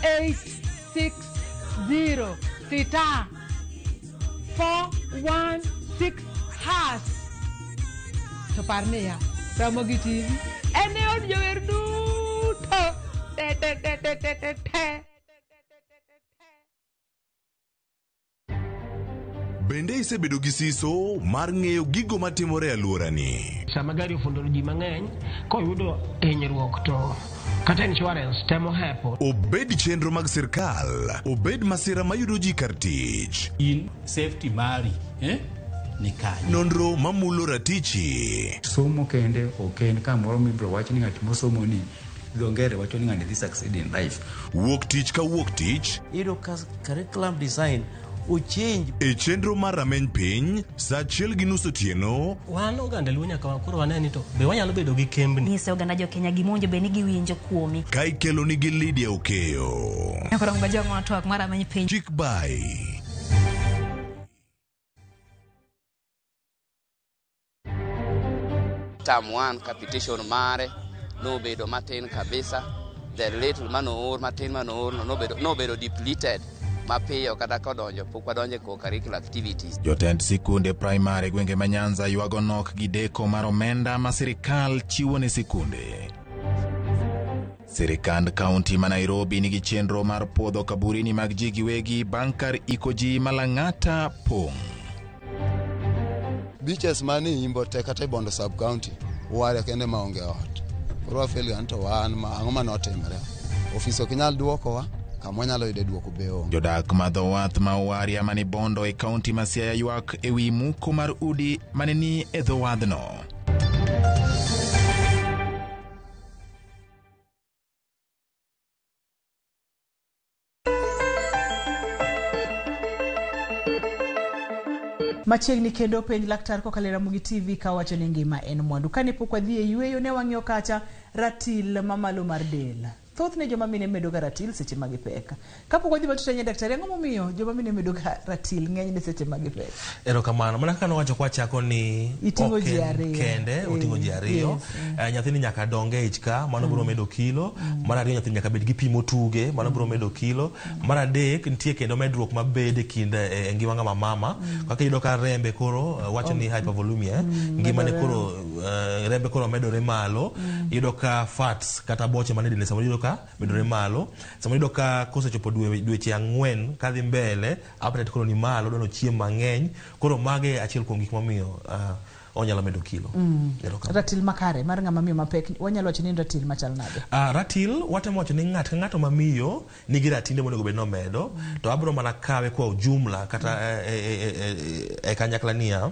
8 6 0 sita 4 1 6 hash. To par niya, Ramogi TV en e od jower duto. Te te te te te te te. Bende isebedo gi siso mar ng'eyo gigo matimore e alworani? Sama gari ofundo ji mang'eny koyudo hinyruok to kata insurance temo hepo. Obed chenro mag sirkal, obed masira mayudo ji kar tich. In safety mari, ni kanye? Nonro mamulo ratichi. Somo kende ok en kamoro mibiro wach ni ng'at mosomo ni dho ngere wacho ni ng'ani dhi succeed in life. Wuok tich ka wuok tich. Iyudo ka curriculum design ochange. E chenro mar rameny piny saa 1:30 otieno. Wan oganda Luo nyaka koro wane ni to be wanyalo bedo gi kembni. Nyise oganda jo Kenya gima bed ni giwinjo kuomi. Ka ikelo nigi Lydia Okeyo. Koro ngajwa twak mar rameny piny. Chik bai. Term 1 capitation mare nobedo matin kabisa. The little manoor matin manoor no nobedo depleted mapiyo kata kodonjo pok wadonjo e co-curricular activities. Jotend sikunde primary gwenge ma Nyanza ywago nok gi deko mar omenda ma sirikal chiwo ne sikunde. Sirikand kaunti ma Nairobi nigi chenro mar puodho kaburini mag ji giwegi bang' kar iko ji ma Lang'ata pong'. Beaches mani Imbo te kata e Bondo sub county ware kende maonge ot. Koro wafeel ga ni to wan ang'o mane otimre. Ofis ok nyal duokowa kama wanyalo yude duoko be onge. Jodak ma dho wath ma Owaria mani Bondo e kaunti ma Siaya ywak ewi muko mar udi mane ni e dho wadhno. Machiegni kendo penj laktar kokalo e Ramogi TV kawacho ni ngima en mwandu. Kane pok wadhi e yueyo ne wang'iyo kacha ratil mamalo mar del. Thothne joma mine medo ga ratil seche ma gipek. Kapok wadhi matut ahinya daktari, ang'o momiyo joma mine medo ga ratil ng'enyne seche ma gipek? Erokamano. Mana kaka nowacho kwachako ni Iting'o ok ji en ariyo. kende, oting'o ji ariyo. Yes. Nyathini nyaka dong e ich ka, mano biro medo kilo. Mar ariyo, nyathini nyaka bed gi pi motuge, mano biro medo kilo. Mar adek, nitie kendo medruok mabede kind e ngima ng'ama mama. Kaka iyudo ka rembe koro wacho ni hypervolemia, ngimane medore. koro rembe koro medore malo. Iyudo ka fats kata boche mane dende samoro iyudo ka medore malo. Samoro iyudo ka kosechopo dweche 4 kadhi mbele, appetite koro ni malo, dwaro chiemo mang'eny. Koro mage achiel kuom gik momiyo onyalo medo kilo. Erokamano. Ratil makare mar ng'ama miyo mapek, wanyalo wacho ni en ratil machal nade? Ratil watemo wacho ni ng'at ka ng'ato mamiyo nigi ratinde monego bed ni omedo, to abro mana kawe kwa ujumla kata e kanyakla niya.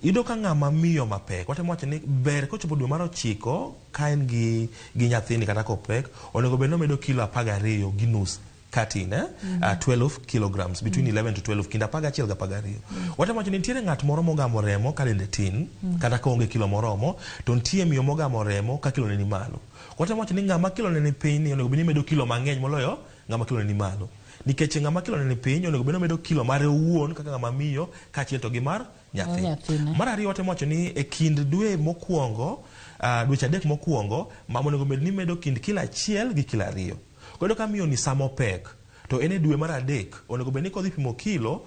Iyudo ka ng'ama miyo mapek, watemo wacho ni ber kochopo dwe mar 9 ka en gi nyathini kata kopek, onego bed ni omedo kilo 12.5 katin, 12 kilograms, between 11 to 12, kind 11 gi 12. Watemo wacho ni nitiere ng'at moro mogamo remo ka dende tin, kata ka onge kilo moromo, to nitie miyo mogamo remo ka kilo ne ni malo. Watemo wacho ni ng'ama kilo ne ni piny ni onego bed ni medo kilo mang'eny moloyo ng'ama kilo ne ni malo. Nikech ng'ama kilo ne ni piny onego bed ni omedo kilo mare owuon kaka ng'ama miyo kaachiel to gi mar nyathi. Nyathine. Mar ariyo, watemo wacho ni e kind dwe mokwongo, dweche 3 mokwongo, mama onego bed ni medo kind kilo 1 gi kilo 2. Koro ka miyo ni sama opek, to en e dwe mar 3, onego bed ni kodhi pimo kilo,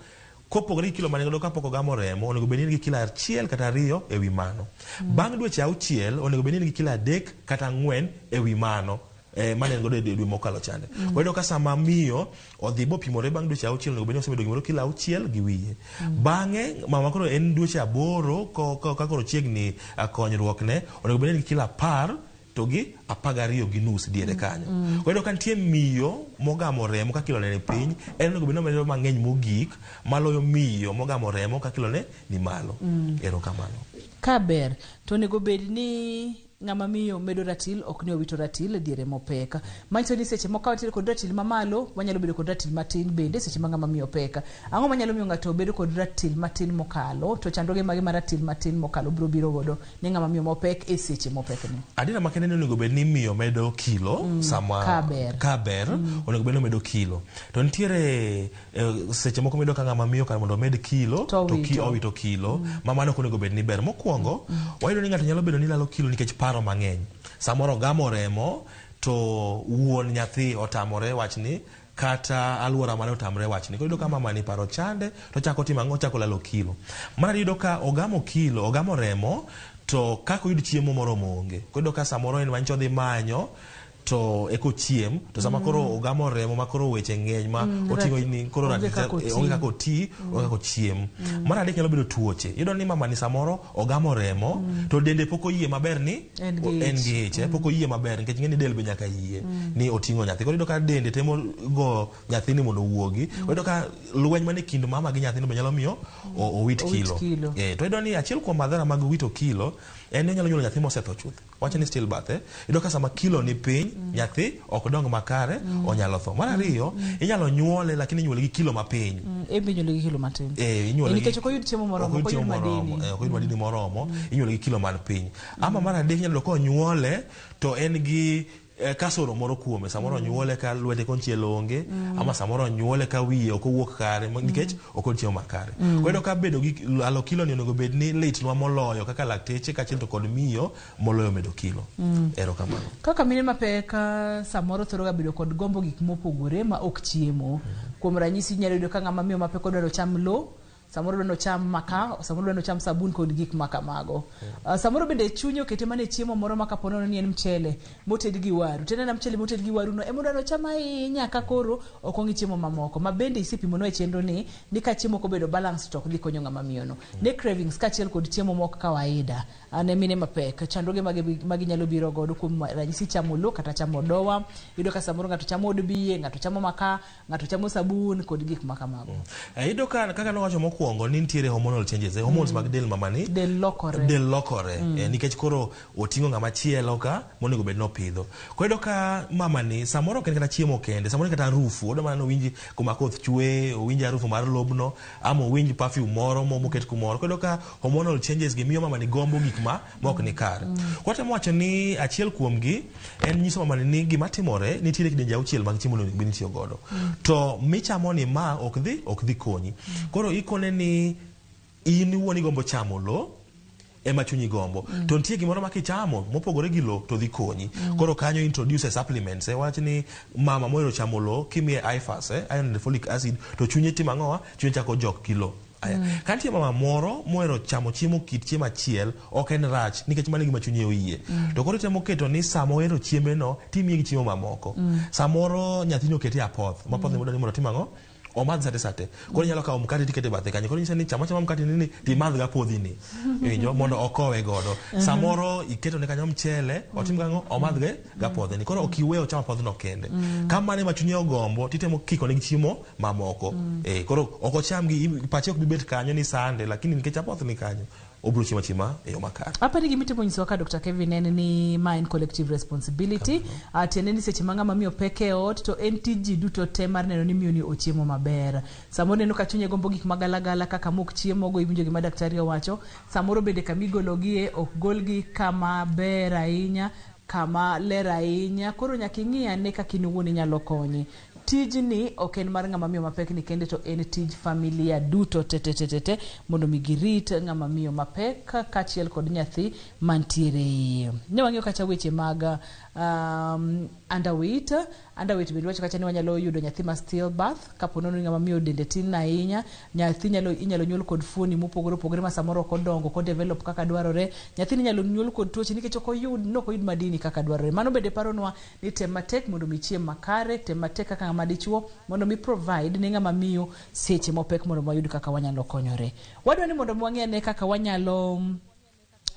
kopogore gi kilo mane godo kapok ogamo remo, onego bed ni en gi kilo 1 kata 2 ewi mano. Bang' dweche 6, onego bed ni en gi kilo 3 kata 4 ewi mano. Mane en godo e dwe mokalo chande. Wayudo ka sama miyo odhi bopimore bang' dweche 6, onego bed ni osebedo gimoro kilo 6 gi wiye. Bang'e mama koro en dweche 8 ka koro chiegni konyruokne, onego bed ni en gi kilo 10 to gi 12.5 diere kanyo. Wayudo ka nitie miyo mogamo remo ka kilo ne ni piny, en onego bed ni omedo mang'eny mogik maloyo miyo mogamo remo ka kilo ne ni malo. Erokamano. Ka ber, to onego bed ni ng'ama miyo medo ratil ok ni owito ratil e diere mopek. Manyiso ni seche moko ka wantiere kod ratil mamalo, wanyalo bedo kod ratil matin bende seche ma ng'ama miyo pek. Ang'o manyalo miyo ng'ato bedo kod ratil matin mokalo, to chandruoge mage ma ratil matin mokalo biro biro godo ne ng'ama miyo mopek e seche mopek ni? Adiera makende ni onego bed ni miyo medo kilo sama ka ber. Onego bed ni omedo kilo. To nitiere seche moko miyudo ka ng'ama miyo kar mondo omed kilo To to owito kilo, ma mano ok onego bed ni ber. Mokwongo, wayudo ni ng'ato nyalo bedo ni lalo kilo nikech paro mang'eny. Samoro ogamo remo to wuon nyathi otamore wachni, kata alwora mare otamore wachni. Koro iyudo ka mama ni paro chande, to ochako timo ang'o? Ochako lalo kilo. Mar ariyo, iyudo ka ogamo kilo, ogamo remo, to kaka oyud chiemo moromo onge. Koro iyudo ka samoro en manyicho odhi manyo, to eko chiem, to sama koro ogamo remo ma koro weche ng'eny ma oting'o ni koro Onge kaka oti. onge kaka oti, onge kaka ochiem. Mar adek nyalo bedo tuoche. Iyudo ni mama ni samoro ogamo remo, to dende pok oyie maber ni En gi en ich. gi ich, pok oyie maber nikech ing'e ni del be nyaka yie ni oting'o nyathi. Koro iyudo ka dende temo go nyathini mondo owuogi. Iyudo ka lweny mane kind mama gi nyathino be nyalo miyo owit Owit kilo. kilo. To iyudo ni achiel kuom madhara mag wito kilo en ni onyalo nyuolo nyathi mosetho chuth. Wacho ni stillbirth, Iyudo ka sama kilo ni piny, nyathi ok dong makare, onyalo tho. Mar ariyo, inyalo nyuole lakini inyuole gi kilo mapiny. En be inyuole gi kilo matin. Inyuole Nikech ok oyud chiemo moromo, ok oyud ok oyud chiemo moromo, madini. ok oyud madini moromo, inyuole gi kilo man piny. Ama mar adek, inyalo yudo ka onyuole to en gi kasoro moro kuome. Samoro onyuole ka lwete konchiel onge, ama samoro onyuole ka wiye ok owuok kare, nikech ok oyud chiemo makare. Koro iyudo ka bedo gi lalo kilo ni onego bed ni litnwa moloyo kaka lakteche kaachiel to kod miyo moloyo medo kilo. Erokamano. Kaka mine mapek samoro thoro ga bedo kod gombo gik mopogore ma ok chiemo. Kuom ranyisi inyalo yudo ka ng'ama miyo mapek odwaro cham lo, samoro odwaro cham maka, samoro odwaro cham sabun kod gik ma kamago. Samoro bende chunye okete mana e chiemo moro ma kapo nono ni en mchele moted gi waru. To en mchele moted gi waru no ema odwaro cham ahinya ka koro ok ong'i chiemo mamoko. Ma bende isepimonwa e chenro ni ka chiemo ok obedo balance to ok dhi konyo ng'ama miyo no. Ne cravings kaachiel kod chiemo mok kawaida. Ne mine mapek, chandruoge magi nyalo biro godo kuom ranyisi chamo lo kata chamo dowa. Iyudo ka samoro ng'ato chamo od biye, ng'ato chamo maka, ng'ato chamo sabun kod gik ma kamago. Iyudo ka kaka nowacho mokwongo, mokwongo ni nitiere hormonal changes, hormones mag del mamani Del lokore. Del lokore nikech koro oting'o ng'ama chielo ka monego bed nopidho. Koro iyudo ka mamani samoro ok en kata chiemo kende, samoro en kata harufu, odwa mana nowinj kuma koth chwe, owinj harufu mar lobno, ama owinj perfume moro moket kumoro. Koro iyudo ka hormonal changes gi miyo mamani gombo gik ma ok ni kare. Koro watemo wacho ni achiel kuomgi en nyiso mamani ni gima timore nitiere kidienje auchiel mag chiemo monego bed ni itiyo godo. To michamo ni ma ok dhi konyi. Koro ikone ni in iwuon igombo chamo lo ema chunyi gombo. To nitie gimoro ma kichamo mopogore gi lo to dhi konyi. Koro kanyo introduce supplements, wach ni mama mohero chamo lo kimiye IFAS, iron and folic acid, to chunye timo ang'owa? Chunye chako jok gi lo. Aya. Ka nitie mama moro mohero chamo chiemo kit chiemo achiel, ok en rach nikech mano e gima chunye oyie. To koro itemo keto ni sama ohero chiembe no timiye gi chiemo mamoko. Samoro nyathini okete apoth, ma apoth ni mondo otim ang'o? Omadh sate sate. Koro inyalo kawo mkate tikete bathe kanyo. Koro inyise ni cham achama mkate ni timadh ga apothi ni. Iwinjo? Mondo okowe godo. Samoro iketo ne kanyo mchele, otim gang'o? Omadh ge gapodhi ni. Koro ok iwe ocham apodhno kende. Ka mano ema chunye ogombo, titemo kikone gi chiemo mamoko. Koro ok ocham gi pache ok bi bet kanyo ni sande, lakini nikech apoth ni kanyo, obiro chiemo achiema e yo makare. Apani gima itemo nyisowa ka Dr. Kevin en ni ma en collective responsibility. Tiende ni seche ma ng'ama miyo pek e ot to en tij ji duto te mar neno ni miyo ni ochiemo maber. Samoro neno ka chunye gombo gik magalagala kaka mok chiemo go, iwinjo gima daktari owacho. Samoro bende kama igologie ok golgi kama ber ahinya, kama ler ahinya. Koro nyaka ing'i ane kaka in owuon inyalo konye. Tijni ok en mar ng'ama miyo mapek ni kende, to en tij familia duto te te te te te mondo mi girit ng'ama miyo mapek kaachiel kod nyathi mantiere iye. Ne wang'iyo kacha weche mag underweight. Underweight bende wacho kacha ni wanyalo yudo nyathi ma still birth kapo nono ni ng'ama miyo dende tin ahinya. Nyathi inyalo nyuol kod fuoni mopogore opogore ma samoro ok odongo, ok odevelop kaka dwarore. Nyathini inyalo nyuol kod tuoche nikech ok oyud madini kaka dwarore. Mano bende paronwa ni tem matek mondo mi chiem makare, tem matek kaka ng'ama dichuo mondo mi provide ne ng'ama miyo seche mopek mondo wayud kaka wanyalo konyore. Wadwa ni mondo wang'e ane kaka wanyalo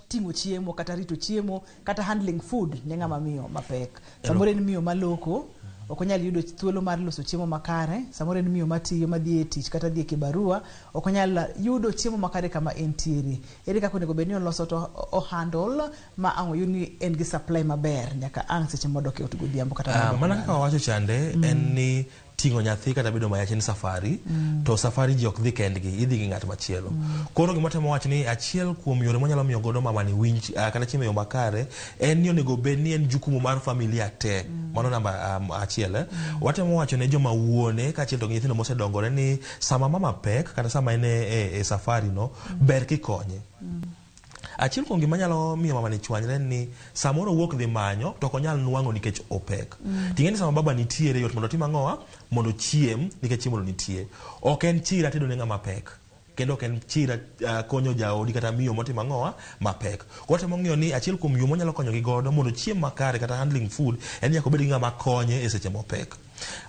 ting'o chiemo kata rito chiemo kata handling food ne ng'ama miyo mapek. Samoro en miyo maloko, ok onyal yudo thuolo mar loso chiemo makare. Samoro en miyo matiyo, madhi e tich kata dhi e kibarua, ok onyal yudo chiemo makare kama entiere. Ere kaka onego bed ni oloso to o handle ma ang' oyud ni en gi supply maber nyaka ang' seche modok e ot godhiambo kata modok Mana dala. Kaka wawacho chande, en ni ting'o nyathi kata bedo mayach en safari, to safari ji ok dhi kendgi, idhi gi ng'at machielo. Koro gima temo wacho ni achiel kuom yore mwanyalo miyo godo mamani winj kata chiemo e yo makare en ni onego bed ni en jukumu mar familia te. Mano namba achiel. Watemo wacho ne joma wuone kaachiel to gi nyithindo mosedongore ni sama mama pek kata sama en e safari no, ber kikonye. Achiel kuom gima nyalo miyo mamani chwanyre en ni samoro owuok dhi manyo to ok onyal nwang'o nikech opek. Ting'e ni sama baba nitiere yot mondo otim ang'owa? Mondo ochiem nikech chiemo no nitie. Ok en chira tedo ne ng'ama pek. Kendo ok en chira konyo jaodi kata miyo motimo ang'owa mapek. Watemo ng'iyo ni achiel kuom yo mwanyalo konyogi godo mondo chiem makare kata handling food en nyaka obed gi ng'ama konye e seche mopek.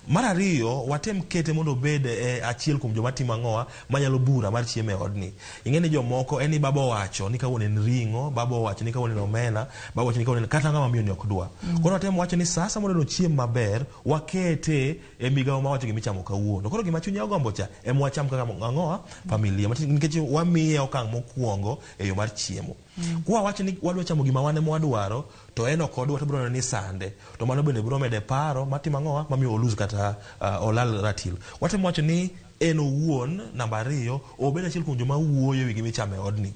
Mar ariyo, watem kete mondo obed achiel kuom joma timo ang'owa manyalo bura mar chiemo e odni. Ing'e ni jomoko en ni baba owacho ni kawuono en ring'o, baba owacho ni kawuono en omena, baba owacho ni kawuono en kata ng'ama miyo ni ok dwa. Koro watemo wacho ni sa asaya modwa chiem maber, wakete e migawo mawacho gima ichamo kawuono. Koro gima chunye ogombo cha ema wacham kaka ang'owa familia. Nikech wamiye okang' mokwongo e yo mar chiemo. Kwa wacho ni wadwa chamo gima wan ema wadwaro, to en ok odwa, to biro neno ni sande. To mano bende biro mede paro matimo ang'owa mamiyo olose kata olal ratil. Watemo wacho ni en owuon, namba ariyo, obed achiel kuom joma wuoyo ewi gima ichamo e odni.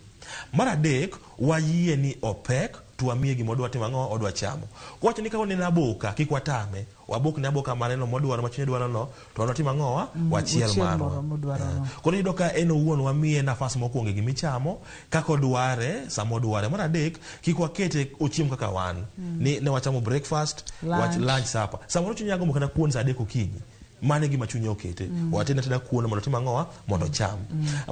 Mar adek, wayie ni opek to wamiye gima odwa timo ang'o, odwa chamo. Wacho ni ka en aboka, kik watame. Wabok ne aboka mare no modwaro, ma chunye dwaro no, to wan watimo ang'owa? Wachiel Wachiel marwa. moro modwaro no. Koro iyudo ka en owuon wamiye nafas mokwongo e gima ichamo, kaka odware, sama odware. Mar adek, kik wakete ochiem kaka wan. Ni ne wachamo breakfast, Lunch. Lunch, supper. Samoro chunye gombo kata kuon sa 3 okinyi. Mano e gima chunye okete. Watede ateda kuon mondo otim ang'owa? Mondo ocham.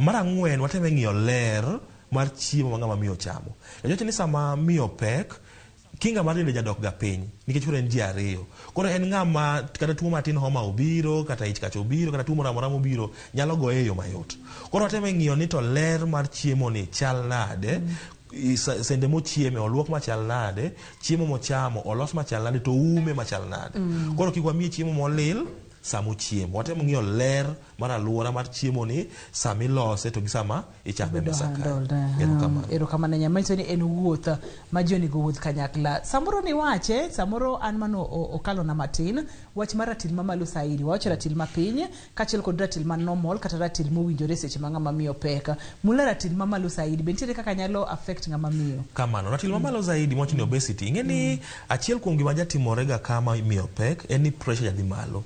Mar ang'wen, wateme ng'iyo ler mar chiemo ma ng'ama miyo chamo. Nikech ni sama miyo pek, kinga mar dende jadok ga piny nikech koro en ji ariyo. Koro en ng'ama kata tuo matin, homa obiro, kata ich kach obiro, kata tuo moro amora mobiro nyalo goye e yo mayot. Koro wateme ng'iyo ni to ler mar chiemo ni chal nade, sende mochieme oluok machal nade, chiemo mochamo olos machal nade, to ume machal nade. Koro kik wamiye chiemo molil. sama ochiemo. Watemo ng'iyo ler mar aluora mar chiemo ni sama ilose to gi sama ichame e mesa kae. Erokamano. Erokamano ahinya. Manyiso ni en wuoth ma ji onego wuoth kanyakla. Samoro niwache, samoro an mano okalona matin, wach mar ratil mamalo saidi, wawacho ratil mapiny kaachiel kod ratil ma normal kata ratil mowinjore seche ma ng'ama miyo pek. Mula ratil mamalo saidi, be nitiere kaka nyalo affect ng'ama miyo? Kamano, ratil mamalo zaidi mwacho ni obesity. Ing'e ni achiel kuom gima jatimore ga kama miyo pek en ni pressure jadhi malo.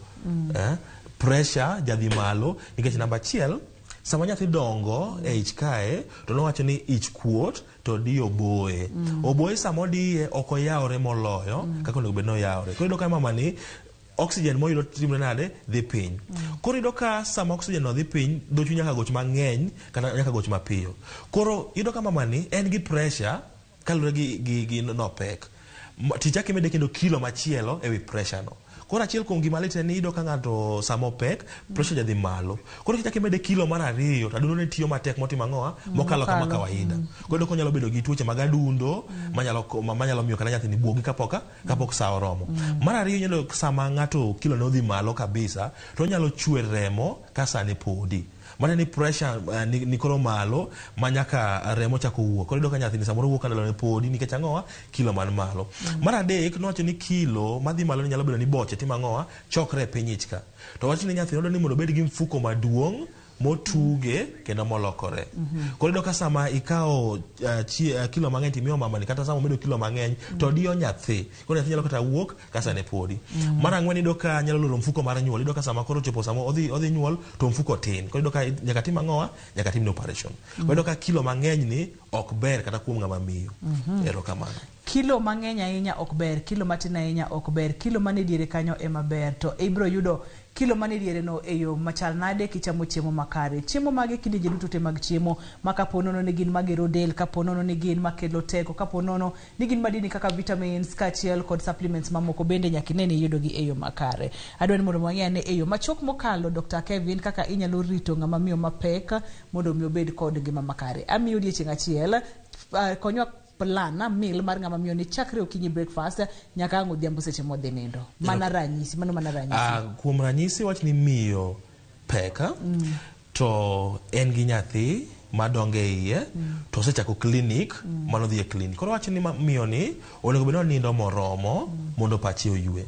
Pressure jadhi malo nikech namba achiel sama nyathi dongo e ich kae to nowacho ni ich kuot to diyo oboye. Oboye sama odiye ok oyawre moloyo kaka onego bed ni oyawre. Koro iyudo ka mama ni oxygen moyudo timre nade dhi piny. Koro iyudo ka sama oxygen no dhi piny dho chuny nyaka goch mang'eny kata nyaka goch mapiyo. Koro iyudo ka mama ni en gi pressure kaluwore gi nopek. Tichak imede kendo kilo machielo ewi pressure no. Koro achiel kuom gima lit en ni iyudo ka ng'ato sama opek, pressure jadhi malo. Koro kichak imede kilo mar ariyo, to adundo ne tiyo matek motimo ang'owa, mokalo kama mokalo. kawaida. Koro iyudo ka onyalo bedo gi tuoche mag adundo, manyalo miyo kata nyathini buogi kapok sa oromo. Mar ariyo inyalo sama ng'ato kilo ne odhi malo kabisa, to onyalo chwer remo ka sane podi. Mano ni pressure ni koro malo ma nyaka remo chako wuok. Koro iyudo ka nyathini samoro wuok ka ndalone podi nikech ang'owa kilo man malo. Mar adek nowacho ni kilo madhi malo ni nyalo bedo ni boche timo ang'owa chokre e piny ich ka. To wach ni nyathini odwa ni mondo obed gi mfuko maduong' motuge kendo molokore. Koro iyudo ka sama ikawo kilo mang'eny timiyo mamani kata sama omedo kilo mang'eny to diyo nyathi. Koro nyathi nyalo kata wuok ka sane podi. Mar ang'wen iyudo ka nyalo loro mfuko mar nyuol. Iyudo ka sama koro ochopo sama odhi nyuol to mfuko tin. Koro iyudo ka nyaka tim ang'owa, nyaka timne operation. Koro iyudo ka kilo mang'eny ni ok ber kata kuom ng'ama miyo. Erokamano. Kilo mang'eny ahinya ok ber, kilo matin ahinya ok ber, kilo mane diere kanyo ema ber. To ibiro yudo kilo mane diere no e yo machal nade kichamo chiemo makare. Chiemo mage kidienje duto te mag chiemo ma kapo nono ni gin magero del, kapo nono ni gin makelo teko, kapo nono ni gin madini kaka vitamins kaachiel kod supplements mamoko bende nyaka ine ni iyudogi e yo makare. Adwa ni mondo wang'e ane e yo machuok mokalo Dr. Kevin kaka inyalo rito ng'ama miyo mapek mondo mi obed kod ngima makare. Amiyo odiechieng' achiel, konywa plan meal mar ng'ama miyo ni chakre okinyi breakfast nyaka ang' odhiambo seche modhi nindo. Mana ranyisi, mano mana ranyisi. Kuom ranyisi wach ni miyo pek to en gi nyathi madongo e iye to osechako clinic mano dhi e clinic. Koro wach ni miyo ni onego bed ni onindo moromo mondo pache oywe.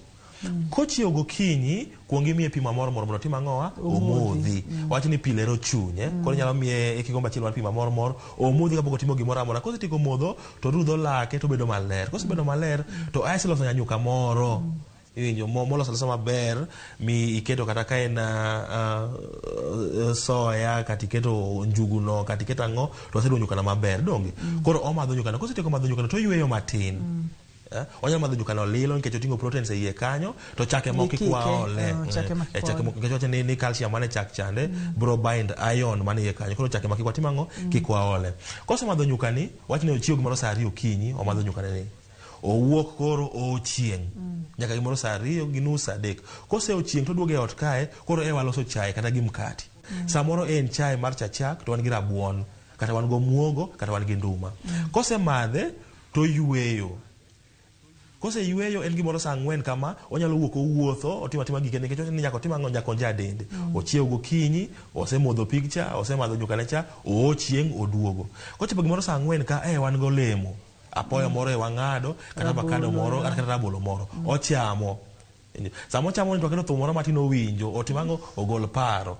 Kochiew gokinyi kuong imiye pi mamor mor mondo otim ang'owa omodhi. Wach ni pi lero chunye. Koro inyalo miye e kikombe achiel mar pi mamor mor omodhi kapok otimo gimoro amora. Kosetieko modho to rudho lake to obedo maler. Kosebedo maler to ae iseloso nyanyuka moro. Iwinjo moloso alosa maber mi iketo kata ka en soya kata iketo njugu no kata iketo ang'o to oseduogo nyukano maber donge. Koro omadho nyukano kosetieko madho nyukano to oyweyo matin. Onyalo madho nyukano lilo nikech oting'o proteins e iye kanyo to chake moko kik waole. Chake moko nikech wacho ni calcium mane chak chande bro bind iron mane iye kanyo. Koro chake ma kik watim ang'o kik waole. Kosemadho nyukani wach ni ochiew gimoro saa 2 okinyi omadho nyukani ni. Owuok koro ochieng'. Nyaka gimoro saa 2:30 saa 3. Kose ochieng' to oduogo e ot kae koro e waloso chae kata gi mkati. Samoro en chae mar chachak to wan gi rabuon kata wan go muogo kata wan gi nduma. Kosemadhe to oyweyo. Koseyweyo en gimoro saa 4 kama onyalo wuok owuotho otimo atima gike nikech ni nyaka otim ang'o nyaka onja dende. Ochiew gokinyi osemodho pig cha osemadho nyukane cha ochieng' oduogo. Kochopo gimoro saa 4 ka wan golemo. Apoyo moro e wang'ado kata avocado moro kata rabolo moro ochamo. Sama ochamo ni to waketo thum moro matin owinjo otim ang'o ogol paro.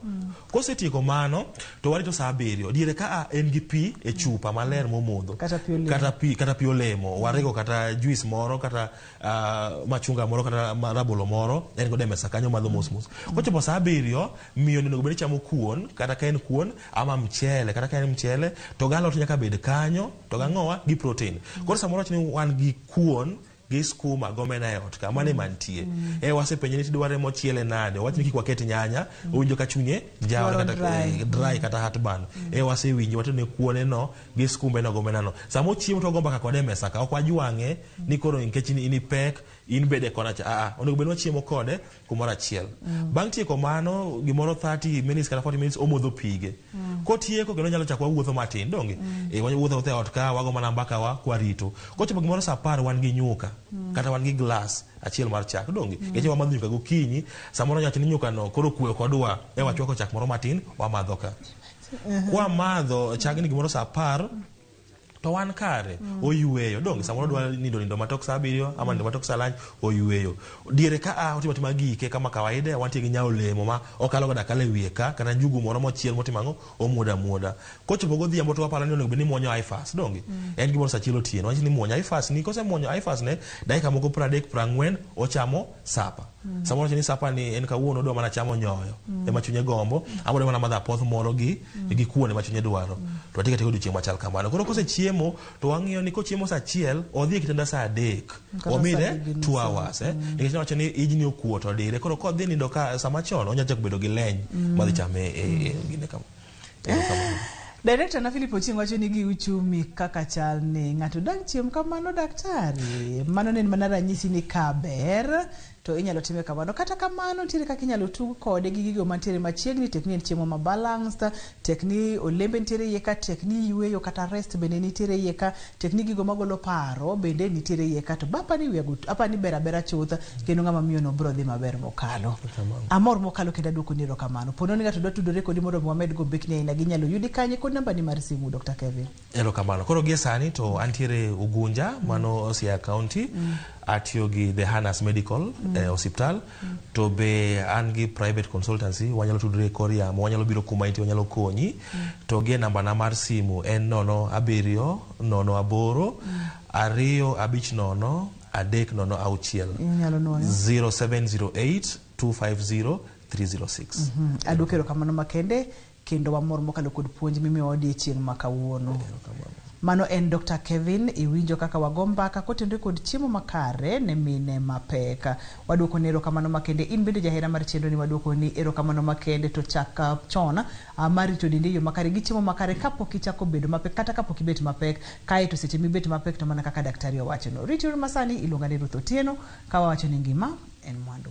Kosetieko mano to warito saa 7 diere ka en gi pi e chupa maler momodho kata pi olemo, kata pi olemo warego kata juice moro kata machunga moro kata rabolo moro en godo e mesa kanyo madho mos mos. Kochopo saa 7 miyo onego bed ni chamo kuon kata ka en kuon ama mchele kata ka en mchele to galot nyaka bed kanyo to gang'owa gi protein. Koro samoro wach ni wan gi kuon gi skuma gomena e ot ka mane mantie. Wasepenje ni tidware mochiele nade wach ni kik waket nyanya owinjo ka chunye jawre kata dry kata heartburn. Wasewinjo watene kuone no gi skumbe no gomena no. Sama ochiemo to gomba ka kode e mesa ka ok wajwang'e ni koro nikech in ipek in bede kona cha onego bed ni wachiemo kode kumoro achiel. Bang' tieko mano gimoro 30 minutes kata 40 minutes omodho pige. Kotieko kendo nyalo chako wawuotho matin donge. Wawuotho e ot ka wago mana mbaka wa kwarito. Kochopo gimoro saa 10 wan gi nyuka. Kata wan gi glass achiel mar chak donge. Nikech wamadho nyuka gokinyi, samoro nyawacho ni nyuka no koro kwe ok odwa, e wachwako chak moro matin wamadho ka. Kwamadho chagni gimoro saa 10 to wan kare. Oyueyo donge. Samoro dwa nindo nindo matok saa 7 ama nindo matok saa lunch, oyueyo diere ka a otimo atima gike kama kawaida. Wantie gi nya olemo ma okalo godo akala e wiye ka, kata njugu moro mochiel motimo ang'o, omuodo amuoda. Kochopo godhiambo to waparo ni onego bed ni muonyo ifas donge. En gimoro saa 1 otieno wach ni muonyo ifas ni kosemuonyo ifas ne dakika moko 30 40 ochamo sapa. Samoro wacho ni sapa ni en kawuono odwa mana chamo nyoyo ema chunye gombo, ama odwa mana madho apoth moro gi kuon ema chunye dwaro. To watika tika odiochieng' machal kamano. Koro kosechiemo to wang'iyo ni kochiemo saa 1 odhi e kitanda saa 3. Kata Wamire saa 3:30. 2 hours nikech nawacho ni ijni okuot odire. Koro kodhi nindo ka sama chon onyalo chako bedo gi leny madhi chame e gine kama. Erokamano. Director na Philip Ochieng wacho ni gi uchumi kaka chal ni ng'ato dang' chiem kamano daktari. Mano ne en mana ranyisi ni kaber to inyalo time kamano. Kata kamano nitiere kaka inyalo tug kode gi gigo mantiere machiegni, tek ni en chiemo ma balanced, tek ni olembe nitiere iye ka, tek ni yueyo kata rest bende nitiere iye ka, tek ni gigo magolo paro bende nitiere iye ka. To ba apani wiya go apani ber abera chuth kendo ng'ama miyo no biro dhi maber mokalo. Amor mokalo kendo aduoko ni erokamano. Pono ni ng'ato dwa tudore kodi mondo mi wamed go mbekni aina gi inyalo yudi kanye kod namba ni mar simu Dr. Kevin. Erokamano. Koro gie sani to antiere Ugunja, mano Siaya County. Atiyo gi The Hanas Medical osiptal. To be an gi private consultancy, wanyalo tudore e kor yamo, wanyalo biro kuma intie, wanyalo konyi. To gi e namba na mar simu en 07 08 250 306. Inyalo nuoyo. 0708 250 306. Aduoko erokamano makende kendo wamor mokalo kod puonj mimiyowa odiechieng' ma kawuono. Mano en Dr. Kevin, iwinjo kaka wago mbaka kotenore kod chiemo makare ne mine mapek. Waduoko ni erokamano makende, in bende jahera mar chenro ni waduoko ni erokamano makende to chak chon mar rito dendi e yo makare gi chiemo makare kapok ichako bedo mapek kata kapok ibet mapek, kaeto seche mibet mapek to mana kaka daktari owachono. Rituru masani iluonga ni Ruth Otieno ka wawacho ni ngima en mwandu.